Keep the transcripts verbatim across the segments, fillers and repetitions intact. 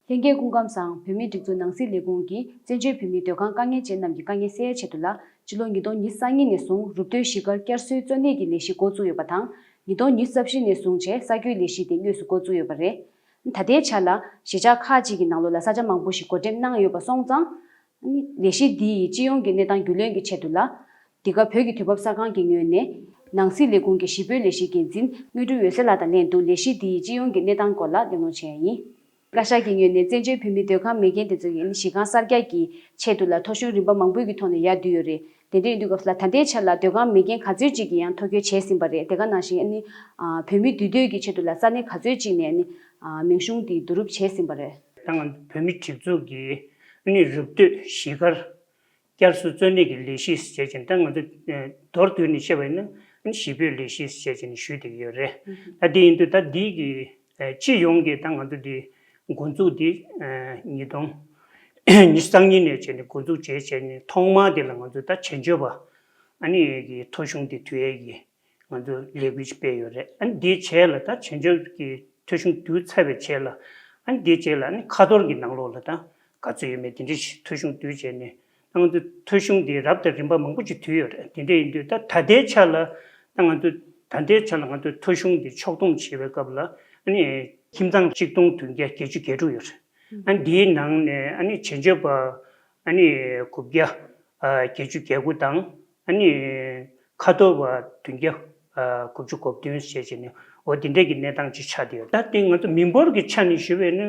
ལྷན་རྒྱས་སྐུ་ཁམས་བཟང་། བོད་མིའི་སྒྲིག་འཛུགས་ནང་སྲིད་ལས་ཁུངས་ཀྱིས་བཙན་བྱོལ་བོད་མིའི་སྡོད་ཁང་དཀའ་ངལ་ཅན་རྣམས་ཀྱི་དཀའ་ངལ་སེལ་ཡའི་ཆེད་དུ་ལ། སྤྱི་ལོ་ཉིས་སྟོང་ཉི་ཤུ་རྩ་གཉིས་ནས་བཟུང་རུབ་སྡོད་གཞིས་ཀར་བསྐྱར་གསོའི་གཙོ་གནད་ཀྱི་ལས་གཞི་འགོ་བཙུགས་ཡོད་པ་དང་། ཉིས་སྟོང་ཉི་ཤུ་རྩ་བཞི་ནས་བཟུང་བྱས་ས་རྒྱུའི་ལས་གཞི་དེ་དངོས་སུ་འགོ་བཙུགས་ཡོད་པ་རེད། ད་ལྟའི་ཆ་ལ་གཞིས་ཆགས་ཁག་ཅིག་གི་ནང་ལོགས་ལ་ས་ཆ་མང་པོ་ཞིག་བགོ་འགྲེམས་གནང་ཡོད་པ་སོང་ཙང་། ལས་གཞི་འདི་ཡི་སྤྱི་ཡོངས་ཀྱི་གནས་སྟངས་རྒྱུས་ལོན་གྱི་ཆེད་དུ་ལ། འདི་ག་བོད་ཀྱི་དུས་བབ་གསར་ཁང་གི་ངོས་ནས་ནང་སྲིད་ལས་ཁུངས་ཀྱི་གཞིས་སྤོའི་ལས་གཞིའི་འགན་འཛིན་དངོས་གྲུབ་འོད་ཟེར་ལགས་དང་ལྷན་དུ་ལས་གཞི་འདི་ཡི་སྤྱི་ཡོངས་ཀྱི་གནས་སྟངས་སྐོར་ལ་གླེང་སློང་བྱས་ཡིན། བཀའ་ཤག་གི་ངོས་ནས་བཙན་བྱོལ་བོད་མིའི་སྡོད་ཁང་མེད་མཁན་དེ་ཚོ་ཡིན་གཞིས་ཁང་གསར་རྒྱག་གི་ཆེད་དུ་ལ་ཐོ་གཞུང་རིམ་པ་མང་པོའི་གི་ཐོག་ནས་ཡར་བསྡུས་ཡོད་རེད། དེ་འདྲ་ཡིན་དུས་སྐབས་སུ་ལ་ད་ལྟའི་ཆ་ལ་སྡོད་ཁང་མེད་མཁན་ག་ཚོད་ཅིག་གིས་ཡང་ཐོ་འགོད་བྱས་ཟིན་པ་རེད། དེ་ག་ནང་བཞིན་ཨ་ནི་ཨ་བོད་མི་འདུས་སྡོད་ཀྱི་ཆེད་དུ་ལ་ས་གནས་ག་ཚོད་ཅིག་ནས་ཨ་ནི་ཨ་མིང་གཞུང་དེ་བསྡུ་རུབ་བྱས་ཟིན་པ་རེད། ད་ང་བོད་མི་སྒྲིག་འཛུགས་ཀྱིས་ཨ་ནི་རུབ་སྡོད་གཞིས་སྒར་བསྐྱར་གསོ་གཙོ་གནད་ཀྱི་ལས་གཞི་ཞེས་བྱས་ནས་ད་ང་ཚོ་ཨ་མདོར་བསྡུས་ནས་བཤད་པ་ཡིན་ན་ཨ་ནི་གཞིས་སྤོའི་ལས་གཞི་ཞེས་བྱས་ནས་ཞུས་བསྡད་ཀྱི་ཡོད་རེད། ད་དེ་ཡིན་དུས་ད་འདི་གི་ཨ་སྤྱི་ཡོངས་ཀྱི་ད་ང་ཚོ་འདི་འགོ་འཛུགས་འདི་ཨ་ཉིས་སྟོང་ཉི་ཤུ་རྩ་གཉིས་ནས་བྱས་ནས་འགོ་འཛུགས་བྱས་བྱས་ནས་ཐོག་མར་དེ་ལ་ང་ཚོ་ད་བྱེས་འབྱོར་པ་ཨ་ནི་གི་ཐོ་གཞུང་དེ་བསྡུ་ཡས་ཀྱི་ང་ཚོ་ལས་འགུལ་ཞིག་སྤེལ་ཡོད་རེད། ཨ་ནི་དེའི་རྗེས་ལ་ད་བྱེས་འབྱོར་གྱི་ཐོ་གཞུང་བསྡུ་ཚར་བའི་རྗེས་ལ་ཨ་ནི་དེའི་རྗེས་ལ་ཨ་ནི་ཁ་ཐོར་གྱི་ནང་ལོགས་ལ་ད་ག་ཚོད་ཡོད་མེད་དེ་འདྲ་ཞིག་ཐོ་གཞུང་བསྡུ་བྱས་ནས་ད་ང་ཚོ་ཐོ་གཞུང་དེ་རབ་དང་རིམ་པ་མང་པོ་ཅིག་བསྡུས་ཡོད་རེད། དེ་འདྲ་ཡིན་དུས་ད་ད་ལྟའི་ཆ་ལ་ད་ང་ཚོ་ད་ལྟའི་ཆ་ལ་ང་ཚོ་ཐོ་གཞུང་དེ་ཕྱོགས་བསྡོམས་བྱེད་པའི་སྐབས་ལ་ཨ་ནི་ཁྱིམ་ཚང་གཅིག་སྟོང་བདུན་བརྒྱ་བརྒྱད་ཅུ་གྱ་དྲུག་ཡོད་རེད། ཨ་ནི་དེའི་ནང་ནས་ཨ་ནི་བྱེས་འབྱོར་པ་ཨ་ནི་དགུ་བརྒྱ་ཨ་བརྒྱད་ཅུ་གྱ་དགུ་དང་། ཨ་ནི་ཁ་ཐོར་བ་བདུན་བརྒྱ་ཨ་དགུ་བཅུ་གོ་བདུན་ཞེས་བྱས་ནས་འོ་དེ་འདྲས་ཀྱི་གནས་སྟངས་ཅིག་ཆགས་བསྡད་ཡོད། ད་དེ་ང་ཚོ་མི་འབོར་གྱི་ཆ་ནས་ཞུས་པ་ཡིན་ན་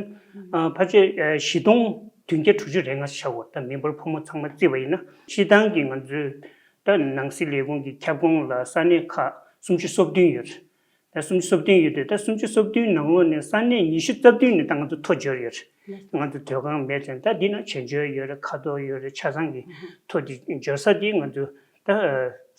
ཨ་ཕལ་ཆེར་ཨ་བཞི་སྟོང་བདུན་བརྒྱ་དྲུག་ཅུ་རེ་ལྔ་ཆགས་ཡོད། ད་མི་འབོར་ཕོ་མོ་ཚང་མ་བརྩིས་པ་ཡིན་ན་སྤྱིར་བཏང་གི་ང་ཚོའི་ད་ནང་སྲིད་ལས་ཁུངས་ཀྱི་ཁྱབ་ཁོངས་ལ་ས་གནས་ཁག་སུམ་ཅུ་སོ་བདུན་ཡོད། ད་སུམ་ཅུ་སོ་བདུན་ཡོད་དུས་ད་སུམ་ཅུ་སོ་བདུན་ནང་ལོགས་ནས་ས་གནས་ཉི་ཤུ་རྩ་བདུན་ནས་ད་ང་ཚོ་ཐོ་འབྱོར་ཡོད་རེད། ང་ཚོ་སྡོད་ཁང་མེད་ཙང་ད་འདི་ན་བྱེས་འབྱོར་ཡོད་རེད། ཁ་ཐོར་ཡོད་རེད། ཆ་ཚང་གི་ཐོ་འདི་འབྱོར་ས་འདི་ང་ཚོ་ད་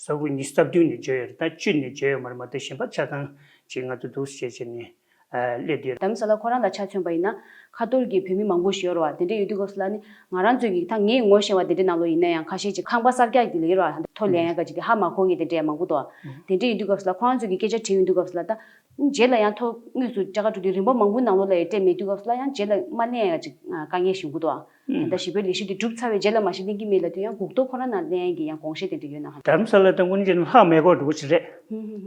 ས་ཁུལ་ཉི་ཤུ་རྩ་བདུན་ནས་འབྱོར་ཡོད་རེད། ད་བཅུ་ནས་འབྱོར་ཡོད་མ་རེད། མ་གཏོགས་གཞན་པ་ཆ་ཚང་ཅིག་ང་ཚོ་འདུག་སེ་བྱས་བྱས་ནས་སླེབས་བསྡད་ཡོད། དྷ་རམ་ས་ལ་ཁོ་རང་ལ་ཆ་མཚོན་པ་ཡིན་ན་ཁ་ཐོར་གྱི་བོད་མི་མང་པོ་ཞིག་ཡོད་རེད་བ། དེ་འདྲ་ཡོད་དུས་སྐབས་སུ་ལ་ནི་ང་རང་ཚོའི་གི་ད་ངས་ངོ་ཤེས་པ་དེ་འདྲའི་ནང་ལོགས་ཡིན་ན་ཡང་ཁ་ཤས་ཅིག་ཁང་པ་གསར་རྒྱག་གི་ལས་རོགས་ཐོ་ལེན་ཡག་ག་ཅིག་གི་ཧ་མ་གོ་མཁན་དེ་འདྲ་ཡང་མང་པོ་འདུག་དེ་འདྲ་ཡིན་དུས་སྐབས་སུ་ལ་ཁོ་རང་ཚོ་གི་སྐད་ཆ་དྲིས་ཡོང་དུས་སྐབས་སུ་ལ་ད་རྗེས་ལ་ཡང་ཐོ་དངོས་སུ་ཅ་ག་གྲུ་དེ་རིམ་པ་མང་པོའི་ནང་ལོགས་ལ་ཡང་སྤྲད་མེད་དུས་སྐབས་སུ་ལ་ཡང་རྗེས་ལ་མ་ལེན་ཡག་ཅིག་དཀའ་ངལ་ཞིག་འགོ་འདུག་ད་ལྟ་ཞིབ་པའི་ལས་གཞི་དེ་གྲུབ་ཚར་བའི་རྗེས་ལ་མ་གཞི་གླེང་གི་མེད་ལབ་དུས་ཡང་འགོག་ཐོ་ཁོ་རང་ནང་ལེན་ཡག་གི་ཡང་དགོངས་བཞེས་དེ་འདྲ་ཡོད་ན་ཧ། དྷ་རམ་ས་ལ་དང་དངོས་གནས་བྱས་ན་ལྷག་མེད་སྐོར་འདྲ་བོ་ཞིག་རེད།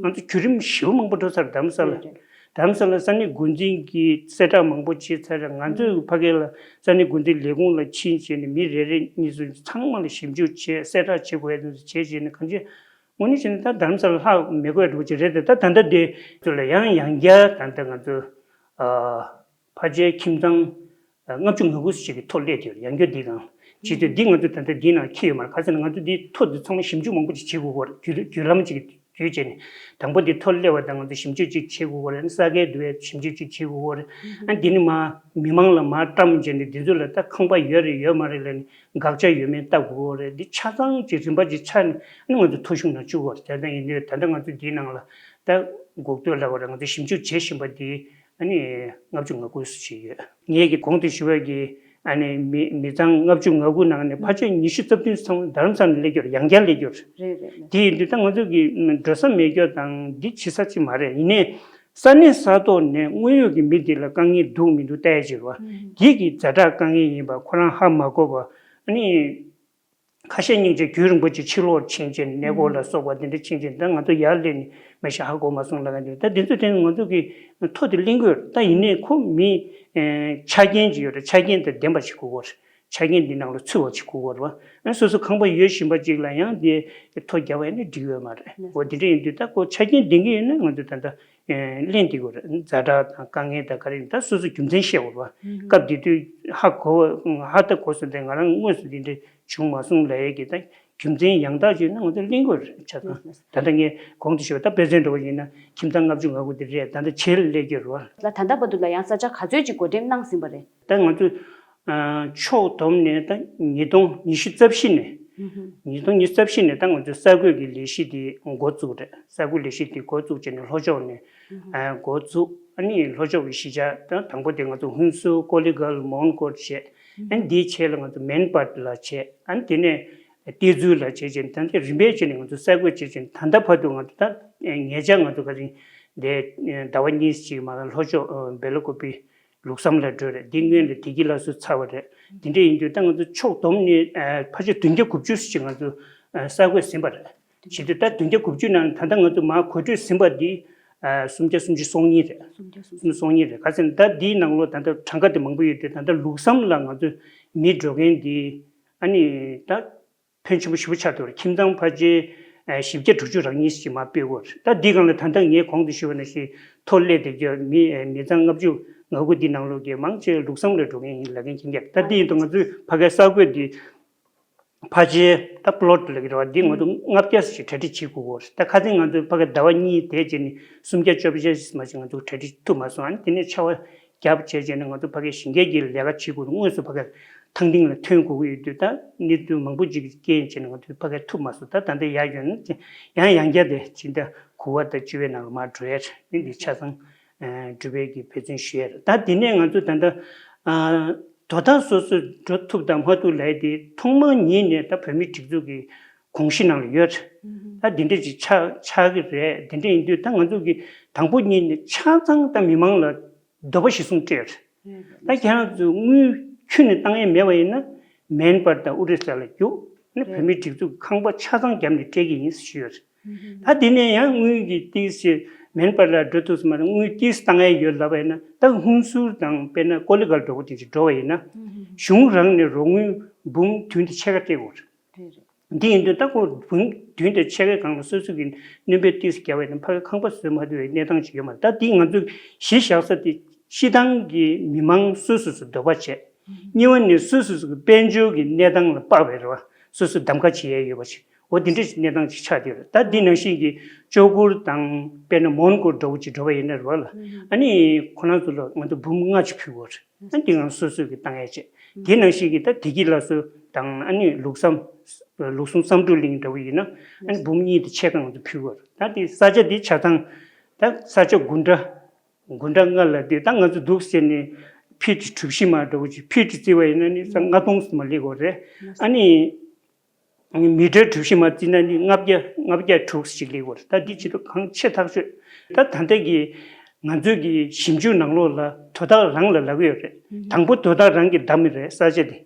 ང་ཚོ་བརྒྱུད་རིམ་ཞེ་པོ་མང་པོ་འགྲོ་ཚར་དྷ་རམ་ས་ལ། རེད་རེད། དྷ་རམ་ས་ལ་ས་གནས་འགོ་འཛིན་གྱིས་གསལ་བསྒྲགས་མང་པོ་བྱས་ཚར། ང་ཚོས་ཕ་གི་ལ་ས་གནས་འགོ་འཛིན་ལས་ཁུངས་ལ་ཕྱིན་བྱས་ནས་མི་རེ་རེ་གཉིས་གསུམ་ཚང་མ་ལ་ཞིབ་འཇུག་བྱས་གསལ་བསྒྲགས་བྱེད་དགོས་ཡ་དེ་ཚོ་བྱས་བྱས་ནས་གང་ཅི་དངོས་གནས་བྱས་ན་ད་དྷ་རམ་ས་ལ་ལྷག་མེད་དགོས་འགྲོ་གི་རེད་དེ། ད་ད་ལྟ་དེ་ཚོ་ལ་ཡང་ཡང་བསྐྱར་ད་ལྟ་ང་ཚོ་ཨ་ཕལ་ཆེར་ཁྱིམ་ཚང་ལྔ་བཅུ་ང་དགུ་ཞིག་གི་ཐོ་སླེབས་ཡོད། ཡང་བསྐྱར་འདི་གང་བྱེད་དུས་འདི་ང་ཚོ་ད་ལྟ་འདི་ནང་འཁྱེར་ཡོད་མ་རེད། ག་ཟེར་ན་ང་ཚོ་འདི་ཐོ་འདི་ཚང་མ་ཞིབ་འཇུག་མང་པོ་ཅིག་བྱེད་དགོས་ཀྱི་རེད། བརྒྱུད་ལམ་ཅིག་བརྒྱུད་བྱས་ནས་དང་པོ་འདི་ཐོ་སླེབས་པ་དང་ང་ཚོ་ཞིབ་འཇུག་ཅིག་བྱེད་དགོས་ཀྱི་རེད། ས་ཁུལ་འདི་བས་ཞིབ་འཇུག་ཅིག་བྱེད་དགོས་ཀྱི་རེད། ཨ་འདི་ནི་མ་མི་མང་ལ་མ་བཀྲམ་བྱས་ནས་འདི་ཚོ་ལ་ད་ཁང་པ་ཡོད་རེད་ཡོད་མ་རེད་ལབ་ནས་དགག་བྱ་ཡོད་མེད་ལྟ་དགོས་ཀྱི་རེད། འདི་ཆ་ཚང་ཅིག་རིམ་པ་ཅིག་ཆགས་ནས་ཨ་ནི་ང་ཚོ་ཐོ་གཞུང་ནང་བཅུག་དགོས་རེད། དེ་ལྟ་ཡིན་དུས་ད་ལྟ་ང་ཚོ་འདིའི་ནང་ལ་ད་འགོག་ཐོ་ལབ་པ་རེད། ང་ཚོ་ཞིབ་འཇུག་བྱེད་བཞིན་པ་འདི། ཨ་ནི་ལྔ་བཅུ་ང་དགུ་ཞིག་ཡོད། ངས་ཀྱི་གོང་དུ་ཞུས་པ་གི་ཨ་ནི་མི་མི་ཚང་ལྔ་བཅུ་ང་དགུ་ནང་ནས་ཕལ་ཆེར་ཉི་ཤུ་རྩ་བདུན་ཚང་མ་རྡ་རམ་ས་ལ་སླེབས་ཀྱི་ཡོད་རེད། ཡང་བསྐྱར་སླེབས་ཀྱི་ཡོད་རེད། རེད་རེད་རེད། དེ་ཡིན་དུས་ད་ང་ཚོ་གི་འགྲོ་ས་མེད་རྒྱུ་དང་འདི་བྱེད་ས་ཅིག་མ་རེད། ཡིན་ནའི་ས་གནས་ས་ཐོག་ནས་དངོས་ཡོད་ཀྱི་མི་འདི་ལ་དཀའ་ངལ་འདུག་མི་འདུག་ལྟ་ཡ་ཅིག་རེད་བ། ཨུམ། འདི་གི་ཛ་དྲག་དཀའ་ངལ་ཡིན་པ་ཁོ་རང་ཧ་མ་གོ་བ། ཨ་ནི། ཁ་ཤས་སྙིང་རྗེ་རྒྱུན་རིང་པོ་ཅིག་ཕྱི་ལོགས་ཕྱིན་ཅིང་གནས་སྐོར་ལ་སོགས་པ་འདི་འདྲ་ཕྱིན་ཅིང་ད་ང་ཚོ་ཡར་སླེབས་ནས་མ་གཞི་ཧ་གོ་མ་སོང་ལབ་ཀྱི་འདུག་ད་འདི་ཚོ་དེ་ང་ཚོ་གི་ཐོ་དེ་ལེན་གྱི་ཡོད་རེད། ད་ཡིན་ནའི་ཁོ་མི་ཆ་རྐྱེན་ཅིག་ཡོད་རེད། ཆ་རྐྱེན་དང་ལྡན་པ་ཞིག་དགོས་ཀྱི་ཡོད་རེད། ཆ་རྐྱེན་འདི་ནང་ལ་ཚུད་པ་ཞིག་དགོས་ཀྱི་ཡོད་རེད་བ། ཨ་སོ་སོ་ཁང་པ་ཡོད་བཞིན་པ་ཅིག་ལ་ཡང་དེ་ཐོ་རྒྱབ་པ་ཡིན་ན་འགྲིག་ཡོད་མ་རེད། འོ་དེ་འདྲ་ཡིན་དུས་ད་ཁོ་ཆ་རྐྱེན་ལྡན་གྱི་ཡོད་ན་ང་ཚོ་ད་ལྟ་ལེན་བསྡད་ཀྱི་ཡོད་རེད། ཛ་དྲག་དང་དཀའ་ངལ་དང་ག་རེ་ཡིན་ད་སོ་སོ་རྒྱུ་མཚན་བཤད་དགོས་རེད་བ། སྐབས་དེ་དུས་ཧ་གོ་བ་ཧ་ད་གོ་སོང་དེ་ང་རང་དངོས་སུ་འདི་འདྲ་བྱུང་མ་སོང་ལབ་ཡས་ཀྱི་ད་རྒྱུ་མཚན་ཡང་དག་བརྗོད་ན་ང་ཚོ་གླེང་དགོས་རེད་ཆ་ཚང་། ད་ལྟ་ངས་གོང་དུ་ཞུས་པ་ད་དཔེ་མཚོན་འདྲ་བོ་ཡིན་ན་ཁྱིམ་ཚང་ལྔ་བཅུ་ང་དགུ་དེ་རེད། ད་ལྟ་བྱེས་ལ་སླེབས་ཀྱི་རེད་བ། ལ་ད་ལྟ་བར་དུ་ལ་ཡང་ས་ཆ་ག་ཚོད་ཅིག་བགོ་འགྲེམས་གནང་ཟིན་པ་རེད། ད་ང་ཚོས་ཕྱོགས་བསྡོམས་ནས་ད་ཉིས་སྟོང་ཉི་ཤུ་རྩ་བཞི་ནས་ཉིས་སྟོང་ཉི་ཤུ་རྩ་བཞི་ནས་ད་ང་ཚོས་གསར་འགོད་ཀྱི་ལས་གཞི་དེ་འགོ་བཙུགས་རེད། གསར་འགོད་ལས་གཞི་དེ་འགོ་བཙུགས་བྱས་ནས་ལྷོ་ཕྱོགས་ནས་འགོ་བཙུགས། ཨ་ནི་ལྷོ་ཕྱོགས་ཀྱི་གཞིས་ཆགས་ད་དང་པོ་དེ་ང་ཚོ་ཧུན་སུར་ཀོ་ལི་གྷལ་མོན་གྷོ་བྱས། ཨ་ནི་དེའི་རྗེས་ལ་ང་ཚོ་མན་པཱད་ལ་བྱས། ཨ་ནི་དེ་ནས་ཏེ་ཛུ་ལ་བྱས་བྱས་ད་ལྟ་རིམ་པས་བྱས་ནས་ང་ཚོ་གསར་འགོད་བྱས་བྱས་ད་ལྟ་བར་དུ་ང་ཚོ་ད་ཉེ་ཆར་ང་ཚོ་ག་རེ་འདས་ཟླ་བ་གཉིས་ཅིག་མ་ལྷོ་ཕྱོགས་སྦེལ་ཀོབ་པི་ ལུགས་བསམ་ལ་འགྲོ་རེད། འདི་སྔོན་ལ་བདེ་སྐྱིད་ལ་སོགས་ཚར་བ་རེད། འདི་འདྲ་ཡིན་དུས་ད་ང་ཚོ་ཕྱོགས་བསྡོམས་ནས་ཕལ་ཆེར་བདུན་བརྒྱ་དགུ་བཅུ་ཞིག་ང་ཚོ་གསར་འགོད་ཟིན་པ་རེད། བྱེད་དུས་ད་བདུན་བརྒྱ་དགུ་བཅུ་ནང་ད་ལྟ་ང་ཚོ་མར་གོ་སྤྲོད་ཟིན་པ་འདི་སུམ་བརྒྱ་སུམ་ཅུ་སོ་གཉིས་རེད། སུམ་བརྒྱ་སུམ་ཅུ་སོ་གཉིས་རེད། ག་ཚོད་ད་འདིའི་ནང་ལོགས་ད་ལྟ་གྲངས་ཀ་དེ་མང་པོ་ཡོད་དུས་ད་ལྟ་ལུགས་བསམ་ལ་ང་ཚོ་མི་འགྲོ་མཁན་འདི་ཨ་ནི་ད་ཕོན་ཆེན་པོ་ཞེ་པོ་ཆགས་འདུག་ཁྱིམ་ཚང་ཕལ་ཆེར་བཞི་བརྒྱ་དྲུག་ཅུ་རེ་གཉིས་ཤིག་མར་སྤེལ་དགོས་རེད། ད་འདི་སྒང་ལ་ད་ལྟ་ངས་གོང་དུ་ཞུས་པ་ནང་བཞིན་ཐོ་སླེབས་བསྡད་རྒྱུ་མི་མི་ཚང་ལྔ་བཅུ་ང་དགུ་འདི་ནང་ལོགས་ཀྱི་མང་ཆེ་ལུགས་བསམ་ལ་འགྲོ་མཁན་ཡིན་ལབ་མཁན་མཁྱེན་རྒྱུ་རེད། ད་འདི་ཡིན་དུས་ང་ཚོས་ཕ་གའི་གསར་འགོད་འདི་ཕལ་ཆེར་ད་པོ་ལོ་ཊི་ལབ་ཀྱི་རེད་བ། འདི་ང་ཚོ་ལྔ་བརྒྱ་ཞིག་གྲ་སྒྲིག་བྱེད་དགོས་ཀྱི་རེད། ད་ཁ་སང་ང་ཚོ་ཕ་གའི་ཟླ་བ་གཉིས་དེ་རྗེས་ནས་སུམ་བརྒྱ་བཅོ་བརྒྱད་ཞིག་མ་ཞིག་ང་ཚོ་གྲ་སྒྲིག་ཐུབ་མ་སོང་། ཨ་ནི་དེ་ནས་ཆར་པ་བརྒྱབ་བྱས་རྗེས་ནས་ང་ཚོ་ཕ་གའི་ཞིང་སྒེར་གྱི་ལས་ཀ་བྱེད་དགོས་རེད། དངོས་སུ་ཕ་གའི་ཐང་སྟེང་ལ་ཐོན་དགོས་ཀྱི་ཡོད་དུས་ད་གནས་ཚུལ་མང་པོ་ཅིག་རྐྱེན་བྱས་ནས་ང་ཚོ་ཕ་གའི་ཐུབ་མ་སོང་། ད་ད་ལྟ་ཡར་ཡོང་ན་ཡང་ཡང་བསྐྱར་དེ་ཕྱི་ཟླ་དགུ་པ་དང་བཅུ་པའི་ནང་ལ་མར་འགྲོ་ཡ་རེད། འདི་ཆ་ཚང་གྲུབ་པའི་གི་འབད་བརྩོན་ཞུ་ཡ་རེད། ད་དེ་ནས་ང་ཚོ་ད་ལྟ་དོ་བདག་སོ་སོས་འགྲོ་ཐུབ་དང་མ་ཐུབ་ལབ་ཡ་དེ་ཐོག་མར་ཉིད་ནས་ད་བོད་མིའི་སྒྲིག་འཛུགས་ཀྱི་གོང་གཞི་ནང་ལ་ཡོད་རེད། ད་འདི་འདྲ་ཅིག་ཆགས་ཆགས་ཀྱི་རེད། འདི་འདྲ་ཡིན་དུས་ད་ང་ཚོ་གི་དང་པོ་ཉིད་ནས་ཆ་ཚང་ད་མི་མང་ལ་འདོད་པ་གཞིར་བཟུང་སྤྲད་ཡོད་རེད། ད་ཁྱེད་རང་ཚོས་དངུལ་ཁྱོན་ནས་བཏང་ཡས་མེད་པ་ཡིན་ན་མེན་པར་དང་ཨུ་རི་ས་ལ་རྒྱུགས་ནས་བོད་མིའི་སྒྲིག་འཛུགས་ཁང་པ་ཆ་ཚང་བརྒྱབ་ནས་སྤྲད་ཀྱི་ཡིན་ཞུས་ཡོད་རེད། ད་དེ་ནས་ཡང་དངུལ་གྱི་ཏིག་ཙམ་མེན་པར་ལ་འགྲོ་ཐུབ་སོང་མ་རེད། དངུལ་ཏིག་ཙམ་བཏང་ཡས་ཡོད་ལབ་པ་ཡིན་ན་ད་ཧུན་སུར་དང་དཔེར་ན་ཀོ་ལི་གྷལ་འགྲོ་དགོས་དེ་ཅིག་འགྲོ་བ་ཡིན་ན་གཞུང་རང་ནས་རོགས་དངུལ་འབུམ་བདུན་དང་ཕྱེད་ཀ་སྤྲད་དགོས་རེད། འདི་ཡིན་དུས་ད་ཁོ་བུན་བདུན་དང་ཕྱེད་ཀའི་སྒང་ལ་སོ་སོ་གི་སྣོན་པ་ཏིག་ཙམ་བརྒྱབ་པ་ཡིན་ན་ཕ་གི་ཁང་པ་བཟོས་མ་ཐུབ་པའི་གནས་སྟངས་ཅིག་ཡོད་མ་རེད། ད་འདི་ང་ཚོས་གཞི་བཞག་ས་དེ་སྤྱིར་བཏང་གི་མི་མང་སོ་སོ་སོ་འདོད་པ་བྱས། གཉིས་པ་ནི་སོ་སོ་སོ་གི་དཔལ་འབྱོར་གྱི་གནས་སྟངས་ལ་དཔག་པའི་རེད་བ། སོ་སོ་གདམ་ག་བྱེད་ཡས་ཡོད་པ་ཞིག་འོ་འདི་འདྲ་ཞིག་གནས་སྟངས་ཅིག་ཆགས་བསྡད་ཡོད་རེད། ད་འདི་ནང་བཞིན་གྱི་ཅོ་གུར་དང་དཔེར་ན་མོན་གྷོ་འདྲ་བོ་ཅིག་འགྲོ་བ་ཡིན་ན་རེད་བ་ལ། ཨ་ནི་ཁོ་རང་ཚོ་ལ་ང་ཚོ་འབུམ་ལྔ་ཅིག་ཕུལ་དགོས་རེད། ཨ་འདི་ང་སོ་སོས་ཀྱི་བཏང་ཡས་བྱས། དེ་ནང་བཞིན་གྱི་ད་བདེ་སྐྱིད་ལ་སོགས་དང་ཨ་ནི་ལུགས་བསམ། ལུགས་ཟུང་བསམ་གྲུབ་གླིང་འདྲ་བོ་ཡིན་ན་ཨ་ནི་འབུམ་གཉིས་དང་ཕྱེད་ཀ་ང་ཚོ་ཕུལ་དགོས་རེད། ད་དེ་ས་ཆ་དེ་ཆ་ཚང་ད་ས་ཆ་དགུ་འདྲ། དགུ་འདྲ་ལྔ་ལ་དེ་ད་ང་ཚོ་འདུག་ཟེར་ནས་ཕི་ཊི་གྲུ་བཞི་མ་འདྲ་བོ་ཅིག་ཕི་ཊི་བརྩི་བ་ཡིན་ན་ནི་ས་ལྔ་སྟོང་ཙམ་མ་སླེབས་དགོས་རེད། ཨ་ནི། མི་ཊར་གྲུ་བཞི་མ་བརྩིས་ན་ནི་ལྔ་བརྒྱ་ལྔ་བརྒྱ་དྲུག་ཅིག་སླེབས་ཡོད་རེད། ད་འདི་བྱེད་ཐབས་གང་ཆེ་ཐག་ཆོད། ད་ད་ལྟ་གི་ང་ཚོའི་གི་ཞིབ་འཇུག་ནང་ལོགས་ལ་དོ་བདག་རང་ལ་ལབ་ཀྱི་ཡོད་རེད། དང་པོ་དོ་བདག་རང་གིས་བདམས་ཡོད་རེད། ས་ཆ་དེ་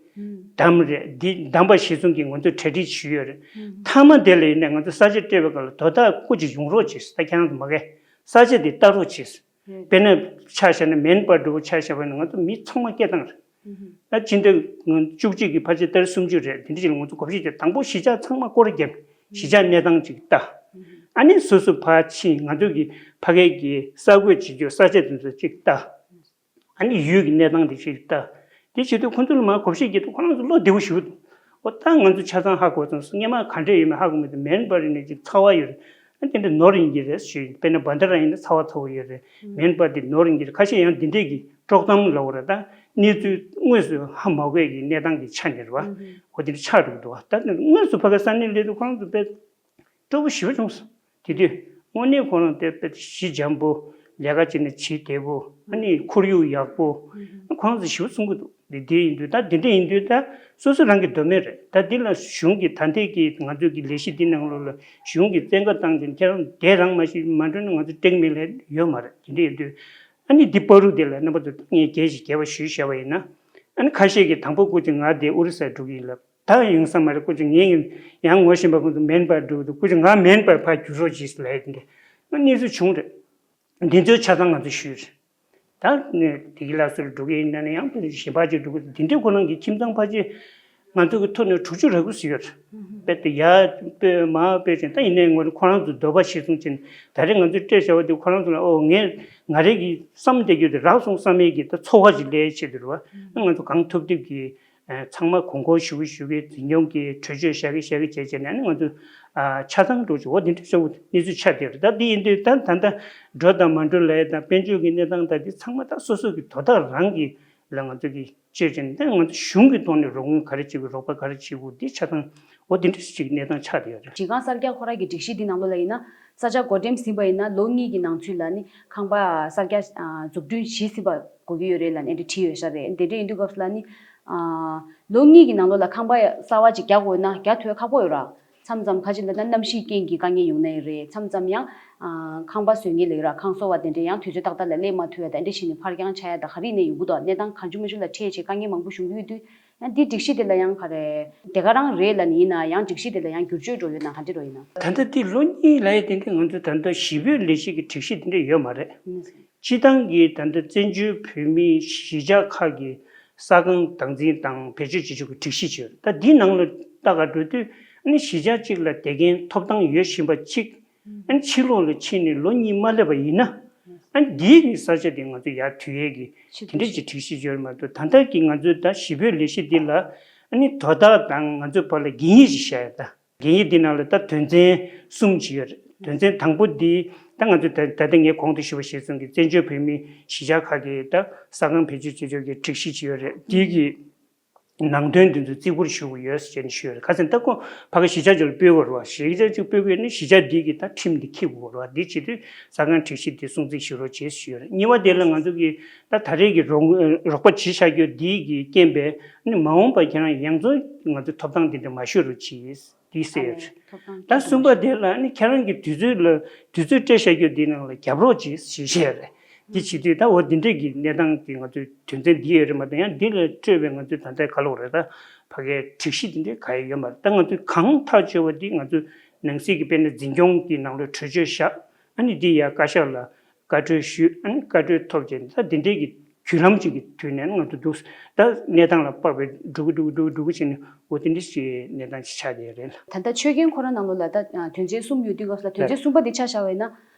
བདམས་རེད། འདི་བདམས་པ་གཞིར་བཟུང་གིས་ང་ཚོས་གྲ་སྒྲིག་ཞུས་ཡོད་རེད། མཐའ་མ་དེ་ལ་ཡིན་ནའི་ང་ཚོ་ས་ཆ་སྤྲད་པའི་སྐབས་ལ་དོ་བདག་སྐུ་མཁྱེན་ཡོང་རོགས་བྱེད། ད་ཁྱེད་རང་ཚོ་མ་གས་ས་ཆ་དེ་ལྟ་རོགས་བྱེད། དཔེར་ན་ཆ་བཞག་ན་མེན་པར་འདྲ་བོ་ཆ་བཞག་པ་ཡིན་ན་ང་ཚོ་མི་ཚང་མ་སྐད་བཏང་རེད། ད་ཕྱི་ཟླ་བཅུ་གཅིག་གི་ཕལ་ཆེར་ཏ་རིག་སུམ་ཅུ་རེད། དེ་འདྲ་ཞིག་ལ་ང་ཚོ་གོ་བཤད་བྱས། དང་པོ་གཞིས་ཆགས་ཚང་མ་སྐོར་ར་བརྒྱབ། གཞིས་ཆགས་གནས་སྟངས་ཅིག་ལྟ། ཨ་ནི་སོ་སོ་ཕར་ཕྱིན། ང་ཚོ་གི་ཕ་གའི་གི་གསར་འགོད་བྱེད་རྒྱུ་ས་ཆ་དེ་ཚོ་ཅིག་ལྟ། ཨ་ནི་ཡུལ་གྱི་གནས་སྟངས་དེ་ཅིག་ལྟ། དེ་བྱེད་དུས་ཁོ་ཚོ་ལ་མར་གོ་བཤད་རྒྱག་དུས་ཁོ་རང་ཚོ་བློ་བདེ་པོ་ཞེ་པོ་འདུག་འོ་ད་ང་ཚོ་ཆ་ཚང་ཧ་གོ་སོང་། སྔོན་མ་ག་འདྲས་ཡོད་མེད་ཧ་གོ་མི་འདུག་མེན་པར་ནས་ཅིག་ཚ་བ་ཡོད་རེད། ཨ་དེ་འདྲ་ནོར་ཡིན་གྱི་རེད་ཞུས། དཔེར་ན་བྷན་ཌ་ར་ཡིན་ན་ཚ་བ་ཚ་པོ་ཡོད་རེད། མེན་པར་དེ་ནོར་ཡིན་གྱི་རེད། ཁ་ཤས་ཡང་འདི་འདྲས་ཀྱི་དཀྲོག་གཏམ་ལབ་དགོས་རེད། ད་གནས་ཚུལ་དངོས་སུ་ཧ་མ་གོ་ཡས་ཀྱི་གནས་སྟངས་ཀྱི་ཆ་ནས་རེད་བ། འོ་དེ་འདྲ་ཆགས་འགྲོ་གི་འདུག་བ། ད་དངོས་སུ་ཕ་གི་ས་གནས་སླེབས་དུས་ཁོ་རང་ཚོ་དཔེ་སྤྲོ་པོ་ཞེ་པོ་བྱུང་སོང་། དེ་དུས་དངོས་གནས་ཁོ་རང་དེ་དཔེ་ཞི་འཇམ་པོ། ལས་ཀ་བྱེད་ན་བྱེད་བདེ་པོ། ཨ་ནི་ཁོར་ཡུག་ཡག་པོ། ཁོ་རང་ཚོ་ཞེ་པོ་གསུང་གི་འདུག་འདི་འདི་ཡིན་དུས་ད་འདི་འདྲ་ཡིན་དུས་ད་སོ་སོ་རང་གི་འདོད་མོས་རེད། ད་འདི་ལ་གཞུང་གི་ད་ལྟའི་གི་ང་ཚོའི་གི་ལས་གཞི་འདི་ནང་ལོགས་ལ་གཞུང་གི་བཙན་བཀའ་བཏང་ཅིང་ཁྱེད་རང་དེ་རང་མ་ཤེས་མ་འགྲོ་ན་ང་ཚོ་སྟེང་མི་ལས་ཡོད་མ་རེད། འདི་འདྲ་ཡིན་དུས་ཨ་ནི་འདི་བར་དུ་འདི་ལ་རྣམ་པ་ཚོ་ངས་རྒྱས་ཤིག་རྒྱས་པ་ཞུས་བཞག་པ་ཡིན་ན། ཨ་ནི་ཁ་ཤས་ཀྱིས་དང་པོ་སྐུ་མཁྱེན་ང་འདི་ཨོ་རི་ས་འགྲོ་གི་ཡིན་ལབ། ད་ཡོང་ས་མ་རེད། སྐུ་མཁྱེན་ངས་ཡང་ངོ་ཤེས་པ་ཁོང་ཚོ་མེན་པར་འགྲོ་གི་འདུག་སྐུ་མཁྱེན་ང་མེན་པར་ཕར་བསྒྱུར་རོགས་གྱིས་ལབ་ཡས་འདི་འདྲ་གནས་ཚུལ་བྱུང་རེད། འདི་ཚོའི་ཆ་ཚང་ང་ཚོས་ཞུས་རེད། ད་ནས་བདེ་སྐྱིད་ལ་སོགས་འགྲོ་གི་ཡིན་ན་ནི་ཡང་དཔེ་གཞན་པ་ཅིག་འགྲོ་གི་འདུག་འདི་འདྲའི་ཁོ་རང་གི་ཁྱིམ་ཚང་ཕལ་ཆེར་ང་ཚོ་གི་ཐོག་ནས་དྲུག་ཅུ་རེ་དགུ་ཟིན་ཡོད་རེད། དཔེ་དེ་ཡར་སྤོས་མར་སྤོས་ཅན་ད་ཡིན་ནའི་ངོ་ཁོ་རང་ཚོ་འདོད་པ་གཞིར་བཟུང་ཅན་ད་རེས་ང་ཚོས་སྤྲད་བཞག་པ་དེ་ཁོ་རང་ཚོ་ལ་ཨོ་ངས་ང་རེ་གི་བསམ་བསྡད་རྒྱུ་དེ་རག་སོང་བསམ་ཡས་ཀྱི་ད་ཚོར་བ་ཅིག་སླེབས་ཆེད་དུ་རེད་བ། ང་ཚོ་གང་ཐུབ་ཐུབ་ཀྱིས། ཚང་མ་གོང་གོང་ཞུ་གི་ཞུ་གི་འཛིན་སྐྱོང་གི་གྲོས་ཆོད་བཞག་གི་བཞག་གི་བྱས་བྱས་ནས་ང་ཚོ་ཆ་ཚང་འགྲོ་ཆོག་འོ་དེ་འདྲ་ཞུ་གནས་ཚུལ་ཆགས་བསྡད་རེད། ད་འདི་ཡིན་དུས་ད་ད་ལྟ་འགྲོ་དང་མ་འགྲོ་ལ་ཡ་དང་དཔལ་འབྱོར་གྱི་གནས་སྟངས་དང་འདི་ཚང་མ་ད་སོ་སོ་གི་དོ་བདག་རང་གི་ལ་ང་ཚོ་གི་བྱས་བྱས་ནས་ད་ང་ཚོ་གཞུང་གི་ཐོག་ནས་རོགས་དངུལ་ག་རེ་བྱེད་དགོས་རོགས་པ་ག་རེ་བྱེད་དགོས་འདི་ཆ་ཚང་འོ་དེ་འདྲ་ཞིག་གནས་སྟངས་ཆགས་བསྡད་ཡོད་རེད། སྒྲིག་ཁང་གསར་རྒྱག་ཁོ་རང་གི་སྒྲིག་གཞི་འདི་ནང་ལོགས་ལ་ཡིན་ན། ས་ཆ་བགོ་འགྲེམས་ཟིན་པ་ཡིན་ན་ལོ་གཉིས་ཀྱི་ནང་ཚུད་ལ་ནི་ཁང་པ་གསར་རྒྱག་འཛུགས་སྐྲུན་བྱས་ཟིན་པ་དགོས་ཀྱི་ཡོད་རེད་ལབ་ནས་འདི་བྲིས་ཡོད་ཤག་རེད། འདི་འདྲ་ཡིན་དུས་སྐབས་སུ་ལ་ནི་ལོ་གཉིས་ཀྱི་ནང་ལོགས་ལ་ཁང་པ་གསར་བ་ཅིག་རྒྱག་དགོས་ན་རྒྱག་ཐུབ་ཁག་པོ་ཡོད་ར། མཚམས་མཚམས་ཁ་ཅིག་ལ་ད་གནམ་གཤིས་རྐྱེན་གྱིས་དཀའ་ངལ་ཡོང་ནའི་རེད། མཚམས་མཚམས་ཡང་ཨ་ཁང་པ་བཟོ་མཁན་ལ་ཡོད་ར། ཁང་བཟོ་བ་དེ་འདྲས་ཡང་དུས་ཚོད་ཏག་ཏག་ལ་སླེབས་མ་ཐུབ་ཡ་ད་འདྲས་བྱས་ནས་ཕར་འགྱངས་ཆགས་ཡ་ད་ག་རེ་ཡིན་ནའི་ཡོང་གི་འདུག་གནས་སྟངས་གང་བྱུང་མང་བྱུང་ལ་འཕྲད་བྱས་དཀའ་ངལ་མང་པོ་བྱུང་གི་ཡོད་དུས། ཡང་འདི་སྒྲིག་གཞི་དེ་ལ་ཡང་ག་རེ་དེ་ག་རང་རེད་ལབ་ནི་ཡིན་ན། ཡང་སྒྲིག་གཞི་དེ་ལ་ཡང་བསྒྱུར་བཅོས་འགྲོ་ཡོད་ན་ག་འདྲ་འགྲོ་ཡིན་ན། ད་ལྟ་འདི་ལོ་གཉིས་ལ་ཡ་དེ་འདྲས་ང་ཚོ་ད་ལྟ་གཞིས་སྤོས་ལས་གཞི་གི་སྒྲིག་གཞི་དེ་འདྲས་ཡོད་མ་རེད། སྤྱི་བཏང་གི་ད་ལྟ་བཙན་བྱོལ་བོད་མིའི་གཞིས་ཆགས་ཁག་གི་ས་ཁང་བདག་འཛིན་དང་བེད་སྤྱོད་བྱེད་ཕྱོགས་ཀྱི་སྒྲིག་གཞི་ཅིག་ཡོད་རེད། ད་འདིའི་ནང་ལ་ལྟ་ག་འགྲོ་དུས་ཨ་ནི་གཞིས་ཆགས་གཅིག་ལ་བསྡད་མཁན་ཐོབ་ཐང་ཡོད་བཞིན་པ་གཅིག་ཨ་ནི་ཕྱི་ལོགས་ལ་ཕྱིན་ནས་ལོ་གཉིས་མ་སླེབས་པ་ཡིན་ན། ཨ་ནི་འདིའི་གི་ས་ཆ་དེ་ང་ཚོ་ཡར་དུས་ཡས་ཀྱི་དེ་འདྲས་ཀྱི་སྒྲིག་གཞི་ཡོད་མ་གཏོགས། ད་ལྟ་གི་ང་ཚོའི་ད་གཞིས་སྤོས་ལས་གཞི་འདི་ལ་ཨ་ནི་དོ་བདག་དང་ང་ཚོའི་བར་ལ་གན་ཡིག་ཅིག་བཞག་ཡོད་ད། གན་ཡིག་འདི་ནང་ལ་ད་དོན་ཚན་གསུམ་ཅིག་ཡོད་རེད། དོན་ཚན་དང་པོ་འདི་ད་ང་ཚོས་ད་ད་ལྟ་ངས་གོང་དུ་ཞུས་པ་ཞིག་གསུང་གི་བཙན་བྱོལ་བོད་མིའི་གཞིས་ཆགས་ཁག་གི་ད་ས་ཁང་བེད་སྤྱོད་བྱེད་ཕྱོགས་ཀྱི་སྒྲིག་གཞི་ཅིག་ཡོད་རེད། འདི་གི་ནང་དོན་འདི་ཚོ་བརྩི་བཀུར་ཞུ་དགོས་ཡོད་ཟེར་ནས་ཞུས་ཡོད་རེད། ཁ་སང་ད་ཁོ་ཕ་གི་གཞིས་ཆགས་ཅིག་ལ་སྤོས་དགོས་རེད་བ། གཞིས་ཆགས་ཅིག་སྤོས་དགོས་ནི་གཞིས་ཆགས་འདི་གི་ད་ཁྲིམས་འདི་འཁྱེར་དགོས་རེད་བ། འདི་བྱེད་དུས་ས་ཁང་སྒྲིག་གཞི་འདི་སྲུང་བརྩི་ཞུ་རོགས་བྱེད་ཞུས་ཡོད་རེད། གཉིས་པ་དེ་ལ་ང་ཚོ་གི་ད་ད་རེས་ཀྱི་རོགས་རོགས་པ་བྱེད་བཞག་རྒྱུ་འདི་གི་རྐྱེན་པས་ནི་མ་འོངས་པ་ཁྱེད་རང་ཡང་བཙོང་ང་ཚོའི་ཐོབ་ཐང་འདི་འདྲ་མ་ཤོར་རོགས་གྱིས། འདི་ཟེར། ད་གསུམ་པ་དེ་ལ་ནི་ཁྱེད་རང་གི་དུས་ཚོད་ལ་དུས་ཚོད་སྤྲད་བཞག་རྒྱུ་འདི་ནང་ལ་རྒྱབ་རོགས་གྱིས་ཞེས་བཤད་རེད། འདི་བྱེད་དུས་ད་འོ་འདི་འདྲས་ཀྱི་གནས་སྟངས་ཀྱི་ང་ཚོའི་དོན་ཚན་འདི་ཡོད་རེད་མ་གཏོགས། ཡང་འདི་ལས་སྤྲོས་པའི་ང་ཚོའི་ད་ལྟའི་ག་ལོག་རེད་ད། ཕ་གའི་སྒྲིག་གཞི་འདི་འདྲས་ག་ཡོད་ཡོད་མ་རེད། ད་ང་ཚོས་གང་ཐག་ཆོད་པ་འདི་ང་ཚོའི་ནང་སྲིད་ཀྱི་དཔེར་ན་འཛིན་སྐྱོང་གི་ནང་ལ་གྲོས་ཆོད་བཞག་ཨ་ནི་འདི་ཡ་བཀའ་ཤག་ལ་བཀའ་འཁྲོལ་ཞུས། ཨ་ནི་བཀའ་འཁྲོལ་ཐོབ་རྗེས་ད་འདི་འདྲས་ཀྱི་བརྒྱུད་ལམ་ཅིག་གི་དུས་ནས་ང་ཚོ་འདུག་ད་གནས་སྟངས་ལ་དཔག་པའི་འགྲོ་གི་འགྲོ་གི་འགྲོ་གི་འགྲོ་གི་བྱས་ནས་འོ་དེ་འདྲ་ཞིག་གནས་སྟངས་ཅིག་ཆགས་བསྡད་རེད། ད་ལྟ་ཆོས་རྒྱན་ཁོ་རང་ནང་ལོགས་ལ་ད་དོན་ཚན་གསུམ་ཡོད་དུས་སྐབས་སུ་ལ་དོན་ཚན་གསུམ་པ་དེ་ཆ་བཞག་པ་ཡིན་ན།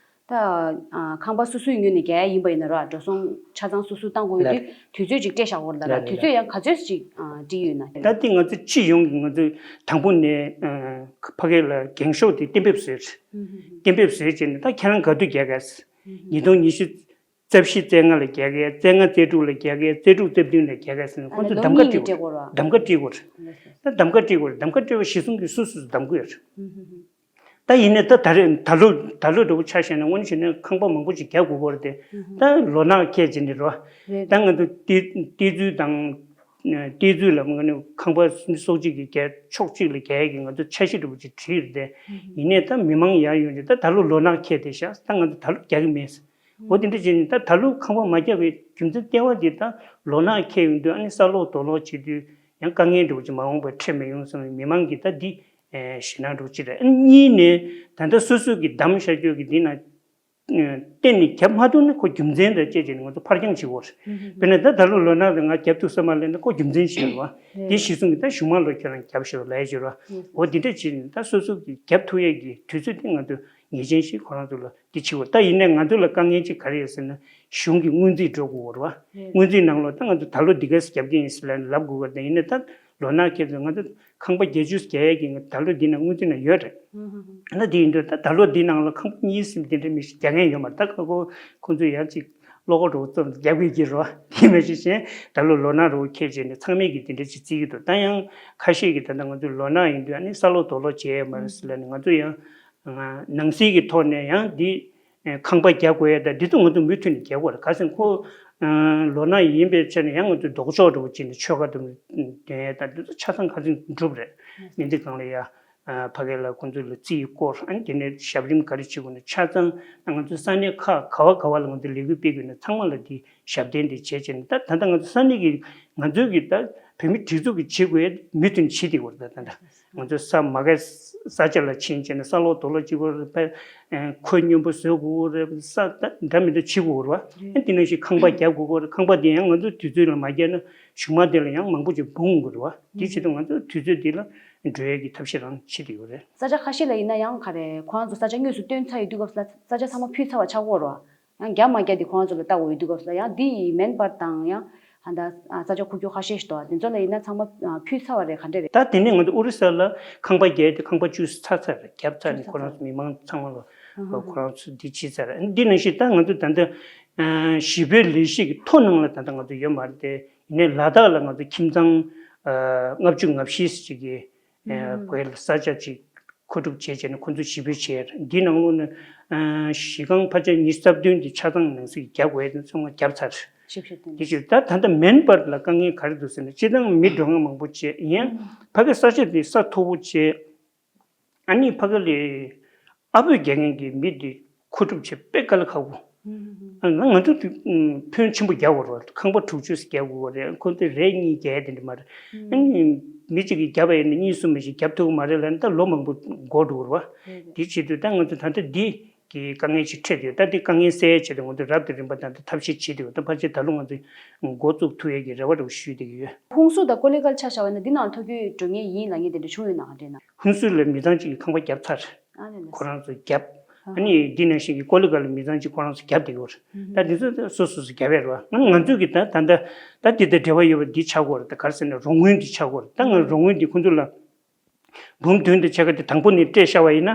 ད་ཁང་པ་སོ་སོའི་ངོས་ནས་རྒྱག་ཡ་ཡིན་པ་ཡིན་ན་ར། འགྲོ་སོང་ཆ་ཚང་སོ་སོས་བཏང་དགོས་ཡོད་དུས་དུས་ཚོད་ཅིག་སྤྲད་བཞག་དགོས་རེད་ལ་ར། དུས་ཚོད་ཡང་ག་ཚོད་ཅིག་བསྒྲིགས་ཡོད་ན། ད་ལྟ་ང་ཚོ་སྤྱི་ཡོངས་ཀྱི་ང་ཚོས་དང་པོ་ནས་ཕ་གི་ལ་འགེངས་ཤོག་དེ་གཏན་འབེབས་བཟོས། གཏན་འབེབས་བཟོས་བྱས་ནས་ད་ཁྱེད་རང་ག་དུས་རྒྱག་གས། ཉིས་སྟོང་ཉི་ཤུ་རྩ་བཞི་རྩ་ལྔ་ལ་རྒྱག་གས། རྩ་ལྔ་རྩ་དྲུག་ལ་རྒྱག་གས། རྩ་དྲུག་རྩ་བདུན་ལ་རྒྱག་གས་ཟེར་ནས་ཁོང་ཚོས་གདམ་ག་སྤྲད་དགོས་རེད། གདམ་ག་སྤྲད་དགོས་རེད། ད་གདམ་ག་སྤྲད་དགོས་རེད། གདམ་ག་སྤྲད་པ་གཞི་བཟུང་གིས་སོ་སོས་གདམ་གི་ཡོད་རེད། ད་ཡིན་ནའི་ད་ད་རེས་ད་ལོ་ད་ལོ་འདྲ་པོ་ཆ་བཞག་ན་དངོས་གནས་བྱས་ན་ཁང་པ་མང་པོ་ཅིག་རྒྱག་དགོས་ཀྱི་རེད་དེ། ད་ལོ་ནག་ཁེལ་བྱས་ནས་རོ། ད་ང་ཚོ་ཏི་ཏི་ཙུའུ་དང་ཏི་ཙུའུ་ལ་ང་ནི་ཁང་པ་སོ་གཅིག་གི་རྒྱག་ཕྱོགས་གཅིག་ལ་རྒྱག་ཡས་ཀྱི་ང་ཚོ་འཆར་གཞི་འདྲ་པོ་ཅིག་བྲིས་རེད་དེ། ཡིན་ནའི་ད་མི་མང་ཡར་ཡོང་རྗེས་ད་ད་ལོ་ལོ་ནག་ཁེལ་བསྡད་ཤག་ད་ང་ཚོ་ད་ལོ་རྒྱག་གི་མེད། འོ་དེ་འདྲ་བྱས་ནས་ད་ད་ལོ་ཁང་པ་མ་རྒྱག་པའི་རྒྱུ་མཚན་ལྟེ་བ་དེ་ད་ལོ་ནག་ཁེལ་ཡོང་དུས་ཨ་ནི་ས་སློག་རྡོ་སློག་བྱེད་དུས་ཡང་དཀའ་ངལ་འདྲ་པོ་ཅིག་མ་འོངས་པར་འཕྲད་མི་ཡོང་བསམ་ནས་མི་མང་གིས་ད་འདི་ཞེད་སྣང་འདྲ་པོ་ཅིག་རེད། ཨ་ནི་གཉིས་ནས་ད་ལྟ་སོ་སོ་གིས་བདམས་བཞག་རྒྱུ་གི་འདི་ན་གཏན་ནས་རྒྱབ་མ་ཐུབ་ན་ཁོ་རྒྱུ་མཚན་དང་བཅས་བྱས་ནས་ང་ཚོ་ཕར་འགྱངས་བྱེད་དགོས་རེད། དཔེར་ན་ད་ད་ལོ་ལོ་ནག་རེད་ང་རྒྱབ་ཐུབ་ས་མ་ལེན་ན་ཁོ་རྒྱུ་མཚན་ཞིག་རེད་བ། དེ་གཞི་བཟུང་གིས་ད་གཞུག་མ་ལོ་ཁྱོད་རང་རྒྱབ་ཞེས་པ་ལབ་ཡ་ཅིག་རེད་བ། འོ་འདི་འདྲ་བྱས་ནས་ད་སོ་སོ་གིས་རྒྱབ་ཐུབ་ཡས་ཀྱི་དུས་ཚོད་དེ་ང་ཚོ་ངེས་ཅན་ཞིག་ཁོ་རང་ཚོ་ལ་འདི་བྱེད་དགོས། ད་ཡིན་ནའི་ང་ཚོ་ལ་དཀའ་ངལ་ཅིག་ག་རེ་ཡོད་ཟེར་ན་གཞུང་གི་སྔོན་རྩིས་འགྲོ་དགོས་རེད་བ། སྔོན་རྩིས་ནང་ལོགས་ད་ང་ཚོ་ད་ལོ་འདི་ག་ཚོད་རྒྱབ་ཀྱི་ཡིན་ཟེར་ལབ་ལབ་དགོས་པ་དང་། ཡིན་ནའི་ད་ལོ་ནག་ཁེལ་ཚེ་ང་ཚོ་ཁང་པ་བརྒྱད་ཅུ་རྒྱག་ཡས་ཀྱི་ད་ལོ་འདི་ནང་སྔོན་རྩིས་ནང་ཡོད་རེད། ད་དེ་ཡིན་དུས་ད་ད་ལོ་འདི་ནང་ལ་ཁང་པ་གཉིས་གསུམ་དེ་འདྲ་མི་ཞིག་རྒྱག་མཁན་ཡོད་མ་རེད། ད་ཁ་ཁོ་ཁོང་ཚོས་ཡང་ཅིག་བློ་ཁོག་འདྲ་པོ་བརྩམས་རྒྱག་གི་ཡོད་ཀྱི་རེད་བ། དེ་མ་གཞི་གཞན་ད་ལོ་ལོ་ནག་འདྲ་པོ་ཁེལ་བྱས་ནས་ཚང་མས་ཀྱི་དེ་འདྲ་ཅིག་བརྩི་གི་འདུག་ད་ཡང་ཁ་ཤས་ཀྱིས་ད་ལྟ་ང་ཚོ་ལོ་ནག་ཡིན་དུས་ཨ་ནི་ས་སློག་རྡོ་སློག་བྱས་ཡོད་མ་རེད་ཟེར་ལབ་ནས། ང་ཚོ་ཡང་ནང་སྲིད་ཀྱི་ཐོག་ནས་ཡང་འདི་ཁང་པ་རྒྱག་དགོས་ཡ་ད་འདི་ཚོ་ང་ཚོ་མུ་མཐུད་ནས་རྒྱག་དགོས་རེད། ག་ཟེར་ན་ཁོ་ལོ་ནག་ཡིན་པའི་ཆ་ནས་ཡང་ང་ཚོ་ལྡོག་ཕྱོགས་འདྲ་པོ་བྱས་ནས་ཆོལ་ཁ་དང་འདོན་ཡ་ད་འདི་ཚོ་ཆ་ཚང་ཁ་ཚིག་འགྲུབ་རེད། མི་འདི་གང་ལ་ཡ། ཕ་གི་ལ་ཁོང་ཚོ་ལ་རྩིས་སྐོར་ཨ་ནི་དེ་ནས་ཞབས་རིམ་ག་རེ་བྱེད་དགོས་ན་ཆ་ཚང་ང་ཚོ་ས་གནས་ཁག་ག་བ་ག་བ་ལ་ང་ཚོ་ལས་འགུལ་སྤེལ་དགོས་ན་ཚང་མ་ལ་དེ་ཞབས་བརྟན་དེ་བྱས་བྱས་ནས། ད་ད་ལྟ་ང་ཚོ་ས་གནས་ཀྱི་ང་ཚོའི་གི་ད་བོད་མི་སྒྲིག་འཛུགས་ཀྱི་བྱེད་དགོས་མུ་མཐུད་བྱེད་བསྡད་ཡོད་རེད། ད་ད་ལྟ་ང་ཚོ་ས་མ་གི་ས་ཆ་ལ་ཕྱིན་བྱས་ནས་ས་སློག་རྡོ་སློག་བྱེད་དགོས་རེད། ཁོད་སྙོམས་པོ་བཟོ་དགོས་རེད། ས་ད་འདྲ་མི་འདྲ་བྱེད་དགོས་རེད་བ། དེ་ནང་བཞིན་ཁང་པ་རྒྱག་དགོས་རེད། ཁང་པ་དེ་ཡང་ང་ཚོ་དུས་ཚོད་ལ་མ་བརྒྱབ་ན་གཞུག་མ་དེ་ལ་ཡང་མང་པོ་ཅིག་འབུང་དགོས་རེད་བ། དེ་བྱེད་དུས་ང་ཚོ་དུས་ཚོད་འདི་ལ་འགྲོ་ཡས་ཀྱི་ཐབས་ཤེས་རང་བྱེད་ཀྱི་ཡོད་རེད། ས་ཆ་ཁ་ཤས་ལ་ཡིན་ན་ཡང་ག་རེ་ཁོ་རང་ཚོ་ས་ཆ་དངོས་སུ་བཏོན་ཚར་ཡོད་དུས་སྐབས་སུ་ལ་ས་ཆ་ཚང་མ་ཕུལ་ཚར་བ་ཆགས་ཀྱི་ཡོད་རེད་བ། ཡང་རྒྱབ་མ་རྒྱབ་དེ་ཁོ་རང་ཚོ་ལ་ལྟ་དགོས་ཡོད་དུས་སྐབས་སུ་ལ་ཡང་འདི་ཡི་མེན་པར་དང་ཡང་ཧ་ད་ས་ཆ་ཁུག་ཀྱོག་ཁ་ཤས་ཤིག་འདུག་དེ་ཚོ་ལ་ཡིན་ན་ཚང་མ་ཕུལ་ཚར་བ་རེད། ག་འདྲ་རེད། ད་དེ་ནས་ང་ཚོ་ཨོ་རི་ས་ལ་ཁང་པ་བརྒྱད་དེ་ཁང་པ་བཅུ་ཚར་ཚར་རེད། རྒྱབ་ཚར་ནས་ཁོ་རང་ཚོ་མི་མང་ཚང་མ་ལ་ཁོ་རང་ཚོ་འདི་བྱས་ཚར་རེད། འདི་ནང་བཞིན་ད་ང་ཚོ་ད་ལྟ་གཞིས་སྤོའི་ལས་གཞི་གི་ཐོ་ནང་ལ་ད་ལྟ་ང་ཚོ་ཡོད་མ་རེད་དེ། ཡིན་ནའི་ལ་དྭགས་ལ་ང་ཚོ་ཁྱིམ་ཚང་ལྔ་བཅུ་ང་བཞི་ཅིག་གི་བོད་ལ་ས་ཆ་ཅིག་མཁོ་སྒྲུབ་བྱས་བྱས་ནས་ཁོ་ཚོ་གཞིས་སྤོ་བྱས། འདི་ནང་ལོགས་ནས་གཞིས་ཁང་ཕལ་ཆེར་ཉི་ཤུ་རྩ་བདུན་འདི་ཆ་ཚང་ནང་གསེས་རྒྱག་དགོས་དེ་ཚང་མ་བརྒྱབ་ཚར། ཞིབ་ཞིབ་དེ་འདི་ཕྱིར་ད་ད་ལྟ་མེན་པར་ལ་དཀའ་ངལ་ག་རེ་འདུག་ཟེར་ན། སྤྱིར་བཏང་མི་འགྲོ་མཁན་མང་པོ་བྱས་ཡིན། ཕ་གི་ས་ཆ་འདི་ས་མཐོ་པོ་བྱས། ཨ་ནི་ཕ་གི་ལ་ཨ་བོད་རྒྱག་མཁན་གྱི་མི་དེ་མཁོ་སྒྲུབ་བྱེད་དཔེ་དཀའ་ལས་ཁག་པོ། ཨ་ང་ང་ཚོ་དེ་ཕོན་ཆེན་པོ་རྒྱག་དགོས་རེད། ཁང་པ་དྲུག་ཅུ་རྒྱག་དགོས་རེད། ཁོ་ཚོས་རེ་གཉིས་རྒྱག་ཡ་དེ་འདྲ་མ་རེད། ཨ་ནི་མི་གཅིག་གིས་བརྒྱབ་པ་ཡིན་ན་གཉིས་གསུམ་མི་ཞིག་བརྒྱབ་ཐུབ་ཀྱི་མ་རེད་ལབ་ན་ད་ལོ་མང་པོ་འགོར་འགྲོ་གི་རེད་བ། དེ་བྱེད་དུས་ད་ང་ཚོ་ད་ལྟ་འདི་གི་དཀའ་ངལ་ཅིག་འཕྲད་དུས་ད་འདི་དཀའ་ངལ་སེལ་ཡ་ཆེད་དུ་ང་ཚོ་རབ་དང་རིམ་པ་ད་ལྟ་ཐབས་ཤེས་བྱེད་དུས་ད་ཕལ་ཆེར་ད་ལོ་ང་ཚོ་འགོ་བཙུགས་ཐུབ་ཡ་གི་རེ་བ་འདྲ་བོ་ཞུས་བསྡད་ཀྱི་ཡོད། ཧུན་སུར་དང་ཀོ་ལི་གྷལ་ཆ་བཞག་པ་ཡིན་ན་འདི་ནང་ཐོ་འགོད་འགྲོ་མཁན་ཡིན་ལབ་མཁན་དེ་འདྲ་བྱུང་ཡོད་ན་ག་འདྲ་ཡིན་ན། ཧུན་སུར་ལ་མི་ཚང་གཅིག་གིས་ཁང་པ་བརྒྱབ་ཚར། ཨ་ནི་ལགས། ཁོ་རང་ཚོ་བརྒྱབ། ཨ་ནི་འདི་ནང་བཞིན་གྱི་ཀོ་ལི་གྷལ་ལ་མི་ཚང་གཅིག་ཁོ་རང་ཚོ་བརྒྱབ་བསྡད་ཡོད་རེད། ད་འདི་ཚོ་སོ་སོ་སོ་བརྒྱབ་ཡོད་རེད་བ། ང་ང་ཚོས་ཀྱི་ད་ད་ད་ད་འདི་དང་འབྲེལ་བ་ཡོད་པ་འདི་ཆགས་ཀྱི་ཡོད་རེད། ད་ག་རེ་ཟེར་ན་རོགས་དངུལ་འདི་ཆགས་ཀྱི་ཡོད་རེད། ད་ང་རོགས་དངུལ་འདི་ཁོ་ཚོ་ལ་འབུམ་བདུན་དང་ཕྱེད་ཀ་དེ་དང་པོ་ནས་སྤྲད་བཞག་པ་ཡིན་ན།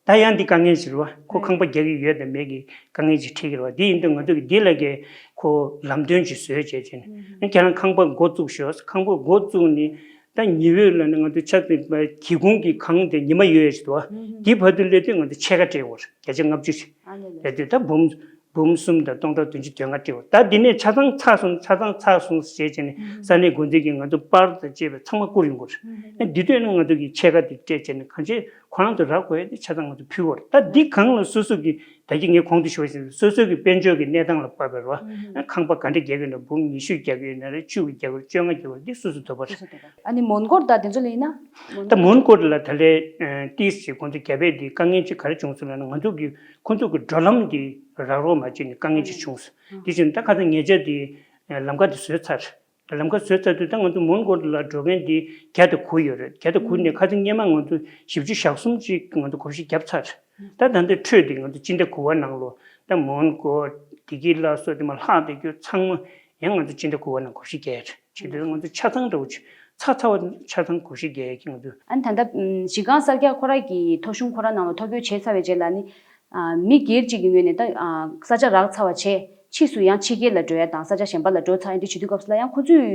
ད་ཡང་འདི་དཀའ་ངལ་ཞིག་རེད་བ། ཁོ་ཁང་པ་རྒྱག་གི་ཡོད་དང་མེད་ཀྱི་དཀའ་ངལ་ཅིག་འཕྲད་ཀྱི་རེད་བ། འདི་ཡིན་དུས་ང་ཚོ་གི་འདི་ལ་གི་ཁོ་ལམ་སྟོན་ཅིག་བཟོས་བྱས་བྱས་ནས་ཨ་ཁྱེད་རང་ཁང་པ་འགོ་བཙུགས་ཤོག་ཁང་པ་འགོ་བཙུགས་ནས་ད་ཉི་འོད་ལ་ནི་ང་ཚོ་ཆ་ཚང་སྒེའུ་ཁུང་གི་གང་དེ་ཉི་མ་ཡོད་ཡོད་ཅིག་འདུག་བ། འདི་བར་དུ་སླེབས་དུས་ང་ཚོ་ཕྱེད་ཀ་སྤྲད་དགོས་རེད། བརྒྱ་ཆ་ལྔ་བཅུ་ཞིག་ཨ་ལས་ལས། རེད་དུས་ད་འབུམ་འབུམ་གསུམ་དང་སྟོང་ཕྲག་བདུན་ཅུ་དོན་ལྔ་སྤྲད་དགོས། ད་འདི་ནས་ཆ་ཚང་ཚར་སོང་ཆ་ཚང་ཚར་སོང་ཞེས་བྱས་ནས་ས་གནས་འགོ་འཛིན་གྱིས་ང་ཚོ་པར་དང་བཅས་པའི་ཚང་མ་བསྐུར་ཡོང་གི་རེད། ཨ་འདི་དུས་ནི་ང་ཚོ་གི་ཕྱེད་ཀ་དེ་སྤྲད་བྱས་ནས་གང་ཅི་ཁོ་རང་ཚོ་རག་དགོས་ཡ་དེ་ཆ་ཚང་ང་ཚོ་ཕུལ་བ་རེད། ད་འདི་གང་ལ་སོ་སོ་གི་ད་གིན་ངས་གོང་དུ་ཞུས་པ་བཞིན་སོ་སོ་གི་དཔལ་འབྱོར་གྱི་གནས་སྟངས་ལ་བབས་པ་རེད་བ། ཨ་ཁང་པ་ག་འདྲ་རྒྱག་གི་ཡོད་ན་འབུམ་ཉི་ཤུ་རྒྱག་གི་ཡོད་ན་རེད། བཅུ་གི་རྒྱག་གི་རེད། བཅོ་ལྔ་རྒྱག་གི་རེད། འདི་སོ་སོ་འདོད་པ་རེད། ཨ་ནི་མོན་གྷོར་ད་དེ་ཚོ་ལ་ཡིན་ན། ད་མོན་གྷོར་ལ་ད་ལས་ཏིས་ཅིག་ཁོང་ཚོ་རྒྱ་བལ་འདི་དཀའ་ངལ་ཅིག་ག་རེ་བྱུང་སོང་ལབ་ན་ང་ཚོ་གི་ཁོང་ཚོ་གི་འགྲོ་ལམ་འདི་རག་རོགས་མ་བྱས་ནས་དཀའ་ངལ་ཅིག་བྱུང་སོང་། དེ་བཞིན་ད་ཁ་སང་ཉེ་ཆར་འདི་ལམ་ཁ་འདི་བཟོས་ཚར། ལམ་ཁ་བཟོས་ཚར་དུས་ད་ང་ཚོ་མོན་གྷོ་ལ་འགྲོ་མཁན་འདི་བརྒྱ་དང་དགུ་ཡོད་རེད། བརྒྱ་དང་དགུ་ནས་ཁ་སང་སྔོན་མ་ང་ཚོ་བཞི་བཅུ་ཞེ་གསུམ་ཅིག་ང་ཚོ་གོམས་གཤིས་བརྒྱབ་ཚར། ད་ད་ལྟ་འཕྲོས་ཏེ་ང་ཚོ་སྤྱི་ཟླ་དགུ་པ་ནང་ལོ་ད་མོན་གྷོ་བདེ་སྐྱིད་སླར་གསོ་དེ་མ་ལྷག་བསྡད་རྒྱུ་ཚང་མ་ཡང་ང་ཚོ་སྤྱི་ཟླ་དགུ་པ་ནང་གོམས་གཤིས་བརྒྱབ་ཡོད་རེད། བྱེད་དུས་ང་ཚོ་ཆ་ཚང་འདྲ་བོ་ཅིག་ཚ་ཚ་བ་ཆ་ཚང་གོམས་གཤིས་བརྒྱབ་ཡོད་ཀྱི་ང་ཚོ། ཨ་ནི་ད་ལྟ་གཞི་རྐང་གསར་རྒྱག་ཁོ་རང་གི་ཐོ་གཞུང་ཁོ་རང་ནང་ལ་ཐོ་འགོད་བྱས་ཚར་བའི་རྗེས་ལ་ནི། ཨ་མི་སྒེར་གཅིག་གི་ངོས་ནས་ད་ཨ་ས་ཆ་རག་ཚར་བ་བྱས་ཕྱིས་སུ་ཡང་ཕྱི་རྒྱལ་ལ་འགྲོ་ཡ་དང་ས་ཆ་གཞན་པ་ལ་འགྲོ་ཚར་ཡ་འདི་བྱེད་དུས་སྐབས་སུ་ལ་ཡང་ཁོ་ཚོས་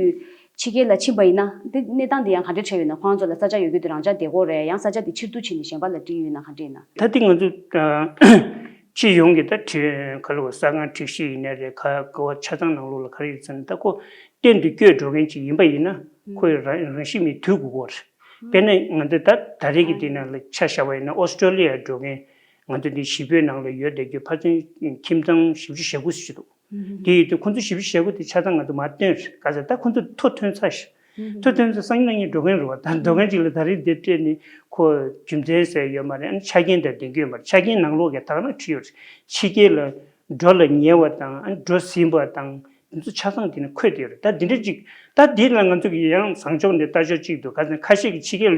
ཕྱི་རྒྱལ་ལ་ཕྱིན་པ་ཡིན་ན་འདི་གནས་སྟངས་འདི་ཡང་ག་འདྲ་འཕྲད་ཡོད་ན། ཁོང་ཚོ་ལ་ས་ཆ་ཡོད་རྒྱུ་དེ་རང་འཇགས་བསྡད་ཀྱི་ཡོད་རེད། ཡང་ས་ཆ་དེ་ཕྱིར་བསྡུ་བྱས་ནས་གཞན་པ་ལ་སྤྲད་ཡོད་ན་ག་འདྲ་ཡིན་ན། ད་འདི་ང་ཚོ་ཨ་སྤྱི་ཡོངས་ཀྱི་ད་ཁྲིམས་ག་ལ་བ་ས་ཁང་སྒྲིག་གཞི་ཡིན་ན་རེད། ག་ག་བ་ཆ་ཚང་ནང་ལོགས་ལ་ག་རེ་ཡོད་ཟེར་ན་ད་ཁོ་གཏན་དུ་བསྐྱོད་འགྲོ་མཁན་ཅིག་ཡིན་པ་ཡིན་ན་ཁོ་ཡི་རང་རང་བཞིན་མེད་དུས་དགོས་ཀྱི་ཡོད་རེད། དཔེར་ན་ང་ཚོ་ད་ད་རེས་ཀྱི་དེ་ནང་ལ་ཆ་བཞག་པ་ཡིན་ན་ཨོ་སི་ཀྲོ་ལི་ཡར་འགྲོ་མཁན་ང་ཚོ་འདི་གཞིས་སྤོས་ནང་ལ་ཡོད་བསྡད་རྒྱུ་ཕལ་ཆེར་ཁྱིམ་ཚང་བཞི་བཅུ་ཞེ་དགུ་ཞིག་འདུག་དེ་ཡིན་དུས་ཁོ་ཚོ་བཞི་བཅུ་ཞེ་དགུ་དེ་ཆ་ཚང་ང་ཚོ་མར་བཏོན་རེད། ག་ཚོད་ད་ཁོ་ཚོ་ཐོ་ཐོན་ཚར་ཤག་ཐོ་ཐོན་ཚར་སང་ཉིན་གནངས་ཉིན་འགྲོ་མཁན་རེད་བ། ད་འགྲོ་མཁན་ཅིག་ལ་ད་རེས་འདིར་སྤྲད་ནས་ཁོ་རྒྱུ་མཚན་ཟེར་ཡོད་མ་རེད། ཨ་ནི་ཆ་རྐྱེན་དང་ལྡན་གྱི་ཡོད་མ་རེད། ཆ་རྐྱེན་ནང་ལོགས་ཀྱི་དག་ན་བྲིས་ཡོད་རེད། ཕྱི་རྒྱལ་ལ་འགྲོ་ལ་ཉེ་བ་དང་ཨ་ནི་འགྲོ་ཟིན་པ་དང་། འདི་ཚོ་ཆ་ཚང་དེ་ནི་འཁོད་དེ་ཡོད་རེད། ད་འདི་འདྲ་ཅིག་ད་འདི་ལ་ང་ཚོ་གི་ཡང་བཟང་ཕྱོགས་ནས་ལྟ་ཕྱོགས་གཅིག་འདུག་ག་ཚོད་ཁ་ཤས་ཀྱིས་ཕྱི་རྒྱལ་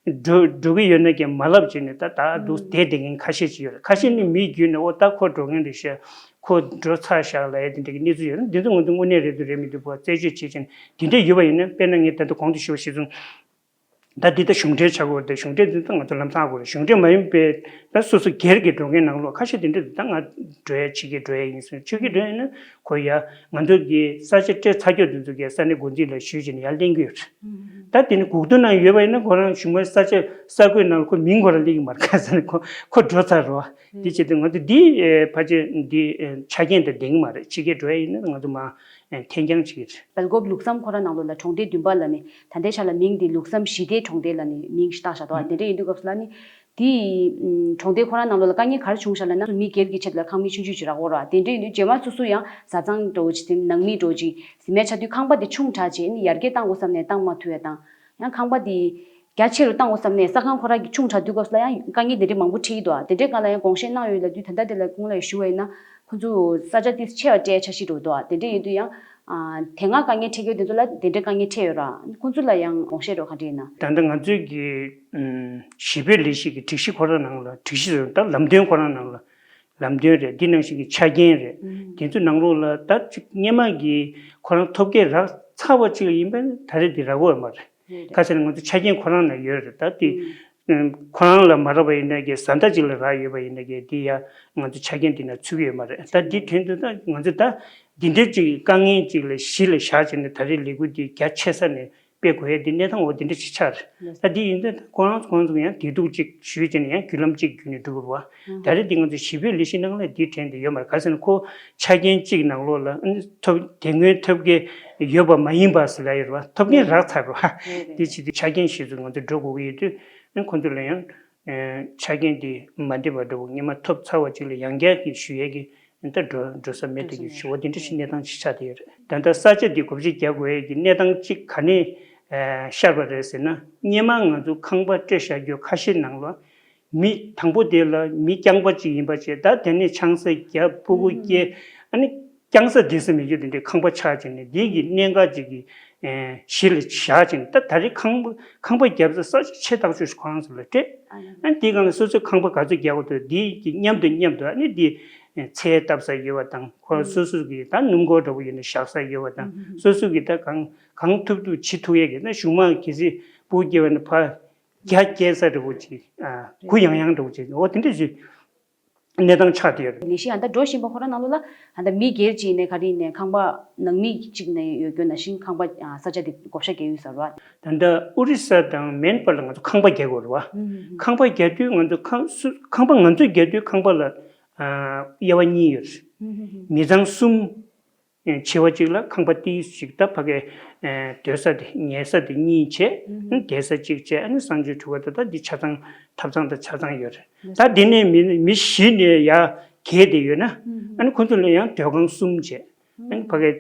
འགྲོ་འགྲོ་གི་ཡོད་ན་ཀྱང་མ་ལབ་བྱས་ནས་ད་ད་འདུག་བསྡད་བསྡད་མཁན་ཁ་ཤས་ཅིག་ཡོད་རེད། ཁ་ཤས་ནི་མི་བརྒྱུད་ནས་ཨོ་ད་ཁོ་འགྲོ་མཁན་རེད་ཤག་ཁོ་འགྲོ་ཚར་ཤག་ལབ་ཡ་དེ་འདྲ་གི་གནས་ཚུལ་ཡོད་རེད། འདི་ཚོ་ང་ཚོ་དངོས་གནས་རེད་འདུག་རེད་མི་འདུག་པ་རྩད་གཅོད་བྱེད་བྱས་ནས་དེ་འདྲ་ཡོད་པ་ཡིན་ན། དཔེར་ན་ངས་ད་ལྟ་གོང་དུ་ཞུས་པ་གཞིར་བཟུང་ད་འདི་ལྟ་གཞུང་འབྲེལ་ཆགས་དགོས་རེད། གཞུང་འབྲེལ་འདི་ད་ང་ཚོ་ལམ་སང་དགོས་རེད། གཞུང་འབྲེལ་མ་ཡིན་པའི་ད་སོ་སོ་སྒེར་གྱི་འགྲོ་མཁན་ནང་ལོགས་ཁ་ཤས་དེ་འདྲ་འདུག་ད་ང་འགྲོ་ཡ་ཕྱི་རྒྱལ་འགྲོ་ཡ་ཡིན་ཟེར། ཕྱི་རྒྱལ་འགྲོ་ཡ་ཡིན་ན་ཁོ་ཡ་ང་ཚོ་གི་ས་ཆ་སྤྲད་ཚར་རྒྱུ་དེ་ཚོ་གི་ས་གནས་འགོ་འཛིན་ལ་ཞུས་བྱས་ནས་ཡར་ལེན་གྱི་ཡོད་རེད། ད་དེ་ནི་འགོག་རྡོ་ནང་ཡོད་པ་ཡིན་ན་ཁོ་རང་གཞུང་མའི་ས་ཆ་གསར་འགོད་ནང་ལ་ཁོ་མིང་ཁོ་རང་སླེབས་ཀྱི་མ་རེད། ག་ཟེར་ན་ཁོ་ཁོ་འགྲོ་ཚར་རེད་བ། འདི་བྱེད་དུས་ང་ཚོ་འདི་ཕལ་ཆེར་འདི་ཆ་རྐྱེན་དང་ལྡན་གྱི་མ་རེད། ཕྱི་རྒྱལ་འགྲོ་ཡ་ཡིན་ན་ང་ཚོ་མ་འཐེན་རྐྱང་བྱེད་ཀྱི་རེད། སྦེལ་ཀོབ་ལུགས་བསམ་ཁོ་རང་ནང་ལོགས་ལ་གྲོང་སྡེ་བདུན་པ་ལ་ནི་ད་ལྟའི་ཆ་ལ་མིང་འདི་ལུགས་བསམ་ཞི་བདེའི་གྲོང་སྡེ་ལ་ནི་མིང་ཞིག་བཏགས་བཞག་འདུག་དེ་འདྲ་ཡིན་དུས་སྐབས་སུ་ལ་ནི་དེ་གྲོང་སྡེ་ཁོ་རང་ནང་ལོགས་ལ་དཀའ་ངལ་ག་རེ་བྱུང་བཞག་ལབ་ན་མི་སྒེར་གྱི་ཆེད་ལ་ཁང་མིག་ཆུང་ཆུང་ཅིག་རག་གི་རེད། དེ་འདྲ་ཡིན་དུས་རྗེས་མ་སོ་སོ་ཡང་བཟའ་ཚང་འདྲ་བོ་ཅིག་དེ་ནང་མི་འདྲ་བོ་ཅིག་ཟིན་མ་ཆགས་དུས་ཁང་པ་དེ་ཆུང་དྲགས་བྱས་ནི་ཡར་རྒྱས་བཏང་དགོས་བསམ་ནས་བཏང་མ་ཐུབ་ཡ་དང་། ཡང་ཁང་པ་དེ་རྒྱ་ཆེ་རུ་བཏང་དགོས་བསམ་ནས་ས་ཁང་ཁོ་རང་གི་ཆུང་དྲགས་དུས་སྐབས་སུ་ལ་ཡང་དཀའ་ངལ་དེ་འདྲ་མང་པོ་འཕྲད་ཀྱི་འདུག་དེ་འདྲའི་སྒང་ལ་ཡང་དགོངས་བཞེས་གནང་ཡོད་ལབ་དུས་ད་ལྟ་དེ་ལ་སྐུ་ངོ་ལ་ཞུ་བ་ཡིན་ན་ཁོ་ཚོ་ས་ཆ་དེ་ཆེ་བ་སྤྲད་ཆ་ཤས་འགྲོ་འདུག་དེ་འདྲ་ཡིན་དུས་ཡང་དེ་སྔ་དཀའ་ངལ་འཕྲད་ཀྱི་ཡོད་དེ་ཚོ་ལ་དེ་འདྲའི་དཀའ་ངལ་འཕྲད་ཡོད་ར། ཁོ་ཚོ་ལ་ཡང་དགོངས་བཞེས་འགྲོ་ག་འདྲ་ཡིན་ན། ད་ལྟ་ང་ཚོའི་གི་ཞི་བའི་ལས་གཞི་གི་སྒྲིག་གཞི་ཁོ་རང་ནང་ལ་སྒྲིག་གཞི་ཟེར་ད་ལམ་སྟོན་ཁོ་རང་ནང་ལ་ལམ་སྟོན་རེད། འདི་ནང་བཞིན་གྱི་ཆ་རྐྱེན་རེད། དེ་ཚོའི་ནང་ལོགས་ལ་ད་ཅིག་སྔོན་མ་གི་ཁོ་རང་ཐོབ་སྐལ་རག་ཚར་བ་ཅིག་ཡིན་པས་ད་རེས་འདི་རག་གི་ཡོད་མ་རེད། ག་ཟེར་ན་ང་ཚོ་ཆ་རྐྱེན་ཁོ་རང་ལ་ཡོད་རེད། ད་དེ་ཁོ་རང་ལ་མ་རག་པ་ཡིན་ན་གི་བཟའ་ཟླ་ཅིག་ལ་རག་ཡོད་པ་ཡིན་ན་གི་དེ་ཡ་ང་ཚོ་ཆ་རྐྱེན་དེ་ན་ཚུད་ཀྱི་ཡོད་མ་རེད། ད་འདི་དོན་དུ་ད་ང་ཚོ་ད་འདི་འདྲའི་ཅིག་དཀའ་ངལ་ཅིག་ལ་གཞི་ལ་བཞག་བྱས་ནས་ད་རེས་ལས་འགུལ་འདི་རྒྱ་ཆེ་ས་ནས་སྤེལ་དགོས་ཡ་འདི་གནས་སྟངས་འོ་འདི་འདྲ་ཞིག་ཆགས་རེད། ད་འདི་ཡིན་ད་ཁོ་རང་ཁོ་རང་ཚོ་ཡང་བདེ་སྡུག་ཅིག་ཞུས་བྱས་ནས་ཡང་བརྒྱུད་ལམ་གཅིག་བརྒྱུད་ནས་འགྲོ་དགོས་རེད་བ། ད་རེས་འདི་ང་ཚོ་ཞི་བའི་ལས་གཞི་ནང་ལ་འདི་དྲན་འདི་ཡོད་མ་རེད། ག་ཟེར་ན་ཁོ་ཆ་རྐྱེན་གཅིག་ནང་ལོགས་ལ་ཐོབ་དེ་སྔོན་ཐོབ་མཁན་ཡོད་པ་མ་ཡིན་པ་ཟེར་ལ་ཡོད་རེད་བ། ཐོབ་མཁན་རག་ཚར་རེད་བ། འདི་བྱེད་དུས་ཆ་རྐྱེན་ཞིག་ཚོ་ང་ཚོ་འགྲོ་དགོས་ཀྱི་ཡོད་དུས་ཁོ་ཚོ་ལ་ཡང་ ཆ་རྐྱེན་དེ་མ་འདྲེས་པ་འདྲ་བོ་སྔོན་མ་ཐོབ་ཚར་བ་ཅིག་ལ་ཡང་བསྐྱར་གྱི་ཞུ་ཡས་ཀྱི་ད་འགྲོ་འགྲོ་ས་མེད་དེ་གི་ཞུ་བ་དེ་འདྲ་ཞིག་གནས་སྟངས་ཅིག་ཆགས་བསྡད་ཡོད་རེད། ད་ལྟ་ས་ཆ་དེ་བགོ་བཤའ་རྒྱག་དགོས་ཡས་ཀྱི་གནས་སྟངས་ཅིག་ག་ནས་ཤར་བ་རེད་ཟེར་ན། སྔོན་མ་ང་ཚོ་ཁང་པ་སྤྲད་བཞག་རྒྱུ་ཁ་ཤས་ནང་ལ་མི་དང་པོ་དེ་ལ་མི་རྐྱང་པ་ཅིག་ཡིན་པ་བྱས། ད་དེ་ནས་ཆང་ས་བརྒྱབ། ཕྲུ་གུ་སྐྱེ། ཨ་ནི་རྐྱང་ས་བསྡད་ས་མེད་རྒྱུ་དེ་འདྲའི་ཁང་པ་ཆགས་བྱས་ནས་དེ་གི་གནད་འགག་ཅིག་གི་གཞི་ལ་བཞག་བྱས་ནས། ད་ད་རེས་ཁང་པ་ཁང་པ་བརྒྱབ་ས་ས་ཆ་ཆེ་ཐག་ཆོད་ཁོ་རང་ཚོ་ལ་སྤྲད། ཨ་ནི་དེའི་སྒང་ལ་སོ་སོའི་ཁང་པ་ག་ཚོད་རྒྱག་དགོས་འདུག་དེ་གི་མཉམ་དུ་མཉམ་དུ་ཨ་ནི་དེ་ཚལ་བཏབ་ས་ཡོད་པ་དང་། ཁོ་སོ་སོ་གི་ད་སྣུམ་འཁོར་འདྲ་བོ་ཡོད་ན་བཞག་ས་ཡོད་པ་དང་། སོ་སོ་གི་ད་གང་གང་ཐུབ་ཐུབ་བྱེད་ཐུབ་ཡས་ཀྱི། ད་གཞུག་མ་གལ་སྲིད་སྤུ་གུ་སྐྱེས་པ་ན་ཕར་རྒྱ་བསྐྱེད་ས་འདྲ་བོ་ཅིག་གུ་ཡངས་ཡངས་འདྲ་བོ་ཅིག་འོ་དེ་འདྲ་ཞིག་གནས་སྟངས་ཆགས་བསྡད་ཡོད་རེད། ལས་གཞི་ཡང་ད་འགྲོ་བཞིན་པ་ཁོ་རང་ནང་ལོགས་ལ་ད་ལྟ་མི་སྒེར་གཅིག་ནས་ག་རེ་ནས་ཁང་པ་ནང་མི་གཅིག་ནས་ཡོད་རྒྱུ་ནང་བཞིན་ཁང་པ་ས་ཆ་དེ་བགོ་བཤའ་རྒྱག་ཡུལ་ཟེར་བ། ད་ལྟ་ཨོ་རི་ས་དང་མེན་བར་ལ་ང་ཚོ་ཁང་པ་རྒྱག་དགོས་རེད་བ། ཁང་པ་རྒྱག་དུས་ང་ཚོ་ཁང་སུ་ཁང་པ་ང་ཚོས་རྒྱག་དུས་ཁང་པ་ལ་དབྱེ་བ་གཉིས་ཡོད་རེད། མི་ཚང་གསུམ། ཆེ་བ་གཅིག་ལ་ཁང་པ་ཏིས་ཞིག་ད་ཕ་གའི་སྡོད་ས་དེ་ཉལ་ས་དེ་གཉིས་བྱས། བསྡད་ས་གཅིག་བྱས། ཨ་ནི་གསང་སྤྱོད་གྲུ་ཁ་ད་ལྟ་འདི་ཆ་ཚང་ཐབ་ཚང་དང་ཆ་ཚང་ཡོད་རེད། ད་འདི་ནས་མི་མི་བཞི་ནས་ཡར་བརྒལ་ཏེ་ཡོད་ན། ཨ་ནི་ཁོ་ཚོ་ལ་ཡང་སྡོད་ཁང་གསུམ་བྱས། ཨ་ནི་ཕ་གའི་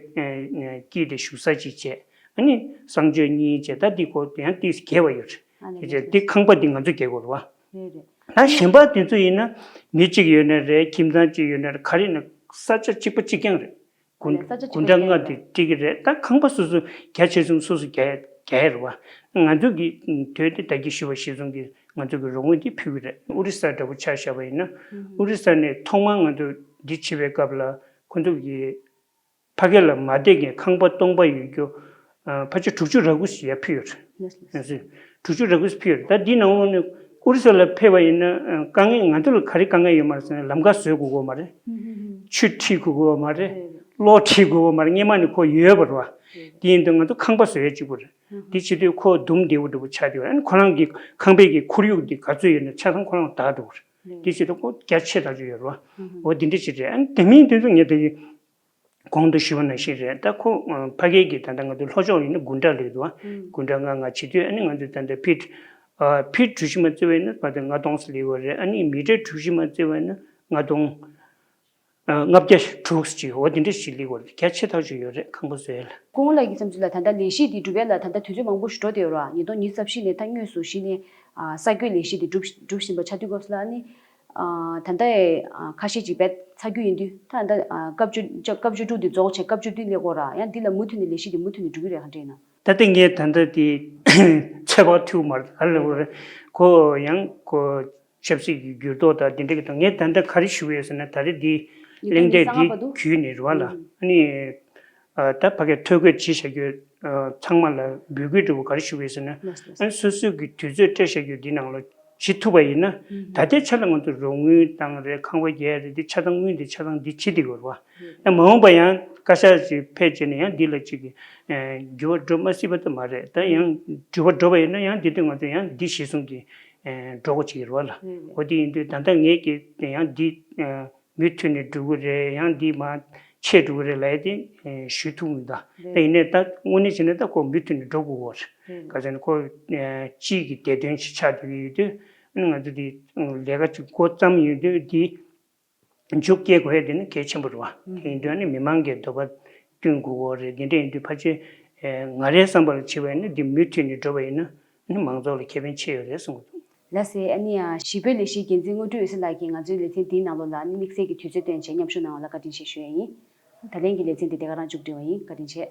སྐྱིད་དེ་བཞུགས་ས་གཅིག་བྱས། ཨ་ནི་གསང་སྤྱོད་གཉིས་བྱས། ད་འདི་ཁོ་ཡང་ཏིས་བརྒལ་བ་ཡོད་རེད། དེ་བྱས་འདི་ཁང་པ་འདི་ང་ཚོ་རྒྱག་དགོས་རེད་བ། ད་གཞན་པ་དེ་ཚོ་ཡིན་ན་མི་གཅིག་ཡོད་ན་རེད། ཁྱིམ་ཚང་གཅིག་ཡོད་ན་རེད། ག་རེ་ཡིན་ན་ས་ཆ་གཅིག་པ་གཅིག་རྐྱང་རེད། དགུ་ས་ཆ་དགུ་གཅིག་འདྲ་པ་ལྔ་ཡིན་དེ་འགྲིག་གི་རེད། ད་ཁང་པ་སོ་སོ་རྒྱ་ཆེ་ཆུང་སོ་སོ་རྒྱག་རྒྱག་ཡ་རེད་བ། ང་ཚོ་གི་དོན་དེ་ད་གིན་ཞུས་པ་གཞིར་བཟུང་གིས་ང་ཚོ་གི་རོགས་དངུལ་དེ་ཕུལ་གི་རེད། ཨོ་རི་ས་འདྲ་པོ་ཆ་བཞག་པ་ཡིན་ན། ཨོ་རི་ས་ནས་ཐོག་མར་ང་ཚོ་འདི་བྱེད་པའི་སྐབས་ལ་ཁོ་ཚོ་གི་ཕ་གི་ལ་མ་བསྡད་མཁན་ཁང་པ་སྟོང་པ་ཡོད་རྒྱུ་ཕལ་ཆེར་དྲུག་ཅུ་རེ་དགུ་ཞིག་ཡར་ཕུལ་ཡོད་རེད། དྲུག་ཅུ་རེ་དགུ་ཞིག་ཕུལ་ཡོད་རེད། ད་འདི་ནང་ལོགས་ནས་ཨོ་རི་ས་ལ་ཕེབས་པ་ཡིན་ན་དཀའ་ངལ་ང་ཚོ་ལ་ག་རེ་དཀའ་ངལ་ཡོད་མ་རེད་ཟེར་ན། ལམ་ཁ་བཟོ་དགོས་ཀྱི་ཡོད་མ་རེད། ཆུ་འཁྲིད་དགོས་ཀྱི་ཡོད་མ་རེད། གློག་འཁྲིད་དགོས་ཀྱི་ཡོད་མ་རེད། སྔོན་མ་ནས་ཁོ་ཡོད་པ་རེད་བ། དེ་ཡིན་དུས་ང་ཚོ་ཁང་པ་བཟོ་ཡ་གཅིག་པུ་རེད། དེ་བྱེད་དུས་ཁོ་འདུམ་བདེ་པོ་འདྲ་པོ་ཆགས་བསྡད་ཡོད། ཨ་ནི་ཁོ་རང་གི་ཁང་པའི་གི་ཁོར་ཡུག་འདི་ག་ཚོད་ཡོད་ན་ཆ་ཚང་ཁོ་རང་དག་འགྲོ་གི་རེད། དེ་བྱེད་དུས་ཁོ་རྒྱ་ཆེ་ཐག་ཆོད་ཡོད་རེད་བ། འོ་དེ་འདྲ་ཞིག་རེད། ཨ་ནི་དེ་མིན་དེ་ཚོ་ངས་དེ་གོང་དུ་ཞུས་པ་ནང་བཞིན་རེད། ད་ཁོ་ཕ་གི་གི་ད་ལྟ་ང་ཚོ་ལྷོ་ཕྱོགས་ཡིན་ན་དགུ་འདྲ་ལེགས་འདུག་ཨ། དགུ་འདྲ་ལྔ་ལྔ་བྱེད་དུས་ཨ་ནི་ང་ཚོ་ད་ལྟ་ཕིཊ་ཕིཊ་གྲུ་བཞི་མ་བརྩི་བ་ཡིན་ན་ད་ལྟ་ལྔ་སྟོང་ཙམ་ལེགས་པ་རེད། ཨ་ནི་མི་ཊར་གྲུ་བཞི་མ་བརྩི་བ་ཡིན་ན་ལྔ་སྟོང་ལྔ་བརྒྱ་དྲུག་ཅིག་འོ་དེ་འདྲ་ཞིག་ལེགས་པ་རེད། རྒྱ་ཆེ་ཐག་ཆོད་ཡོད་རེད་ཁང་པ་བཟོ་ཡ་ལ། སྐུ་ངོ་ལགས་ཀྱི་བསམ་ཚུལ་ལ་ད་ལྟ་ལས་གཞི་འདི་སྒྲུབ་ཡ་ལ་ད་ལྟ་དུས་ཚོད་མང་པོ་ཞིག་འགྲོ་བསྡད་ཡོད་རེད་བ། ཉིས་སྟོང་ཉི་ཤུ་རྩ་བཞི་ནས་ད་དངོས་སུ་གཞི་ནས་ཨ་གསར་འགོད་ལས་གཞི་འདི་སྒྲུབ་སྒྲུབ་བཞིན་པ་ཆགས་དུས་སྐབས་སུ་ལ་ཨ་ནི། ཨ་ད་ལྟ་ཨ་ཁ་ཤས་ཅིག་བས་ཚར་རྒྱུ་ཡིན་དུས་ད་ལྟ་ཨ་སྐབས་བཅུ་སྐབས་བཅུ་དྲུག་འདི་རྫོགས་བྱས་སྐབས་བཅུ་བདུན་སླེབས་ཀྱི་ཡོད་རེད་བ། ཡང་འདི་ལ་མུ་མཐུད་ནས་ལས་གཞི་འདི་མུ་མཐུད་ནས་འགྲོ་གི་རེད་ག་འདྲ་ཡིན་ན། ད་ལྟ་ངས་ད་ལྟ་འདི་ཚོད་དཔག་ཐུབ་མ་རེད། ག་རེ་ལབ་དགོས་རེད། ཁོ་ཡང་ཁོ་ཆབ་སྲིད་ཀྱི་འགྱུར་ལྡོག་དང་འདི་འདྲ་གི་དང་། ངས་ད་ལྟ་ག་རེ་ཞུ་གི་ཡོད་ཟེར་ན། ད་རེས་འདི་ཉིས་སྟོང་ཉི་ཤུ་རྩ་ལྔ་བར་དུ་གླེང་སྟེགས་འདི་བརྒྱུད་ནས་རེད་བ་ལ། ཨ་ནི་ད་ཕ་གིར་ཐོ་འགོད་བྱེད་བཞག་རྒྱུ་ཚང་མ་ལ་འབོད་སྐུལ་འདྲ་པོ་ག་རེ་ཞུ་གི་ཡོད་ཟེར་ན། ཨ་ནི་སོ་སོའི་གི་དུས་ཚོད་སྤྲད་བཞག་རྒྱུ་འདི་ནང་ལ་བྱེད་ཐུབ་པ་ཡིན་ན། ད་ལྟའི་ཆ་ལ་ང་ཚོ་རོགས་དངུལ་བཏང་རེད། ཁང་པ་རྒྱག་རེད། འདི་ཆ་ཚང་དངུལ་འདི་ཆ་ཚང་འདི་བྱེད་བསྡད་ཡོད་རེད་བ། ཡང་མ་འོངས་པ་ཡང་བཀའ་ཤག་ཅིག་ཕེབས་བྱས་ནས་ཡང་འདི་ལ་ཅིག་གི་འགྱུར་བ་འགྲོ་མ་སྲིད་པ་ད་མ་རེད། ད་ཡང་འགྱུར་བ་འགྲོ་བ་ཡིན་ན་ཡང་འདི་དུས་ང་ཚོ་ཡང་འདི་གཞིར་བཟུང་གི་འགྲོ་དགོས་ཅིག་ཡོད་རེད་བ་ལ། འོ་དེ་ཡིན་དུས་ད་ལྟ་ངས་ཀྱི་ཡང་འདི་མུ་མཐུད་ནས་འགྲོ་གི་རེད། ཡང་འདི་མར་ཆད་འགྲོ་གི་རེད་ལབ་ཡ་དེ་ཞུ་ཐུབ་མི་འདུག་ད་ཡིན་ནའི་ད་དངོས་གནས་བྱས་ན་ད་ཁོ་མུ་མཐུད་ནས་འགྲོ་དགོས་ཀྱི་ཡོད་རེད། ག་ཚོད་ན་ཁོ་སྤྱིའི་གི་བདེ་དོན་ཞིག་ཆགས་བསྡད་ཀྱི་ཡོད་དུས། ཨ་ནི་ང་ཚོ་འདི་ལས་ཀ་ཅིག་འགོ་བརྩམས་ཡོད་དུས་འདི། མཇུག་སྐྱེལ་དགོས་ཡ་དེ་ནི་གལ་ཆེན་པོ་རེད་བ། དེ་ཡིན་དུས་ཨ་ནི་མི་མང་གི་འདོད་པ་བསྟུན་དགོས་ཀྱི་རེད། དེ་འདྲ་ཡིན་དུས་ཕལ་ཆེར་ང་རའི་བསམ་པར་བྱས་པ་ཡིན་ན་འདི་མུ་མཐུད་ནས་འགྲོ་བ་ཡིན་ན་ཨ་ནི་མང་ཚོགས་ལ་ཁེ་ཕན་ཆེ་ཡོད་རེད་བསམ་གྱི་འདུག་ལགས་སེ། ཨ་ནི་ཡང་གཞིས་སྤོའི་ལས་གཞིའི་འགན་འཛིན་དངོས་སྤྲུལ་འོད་ཟེར་ལགས་ཀྱིས་ང་ཚོའི་ལེ་ཚན་འདིའི་ནང་ལོགས་ལ་ཨ་ནི་དམིགས་བསལ་གྱི་དུས་ཚོད་བཏོན་བྱས་མཉམ་ཞུགས་གནང་བ་ལ་བཀའ་དྲིན་ཆེ་ཞུ་ཡ་ཡིན། ད་ལན་གྱི་ལེ་ཚན་འདི་དེ་ག་རང་མཇུག་སྒྲིལ་བ་ཡིན། བཀའ་དྲིན་ཆེ།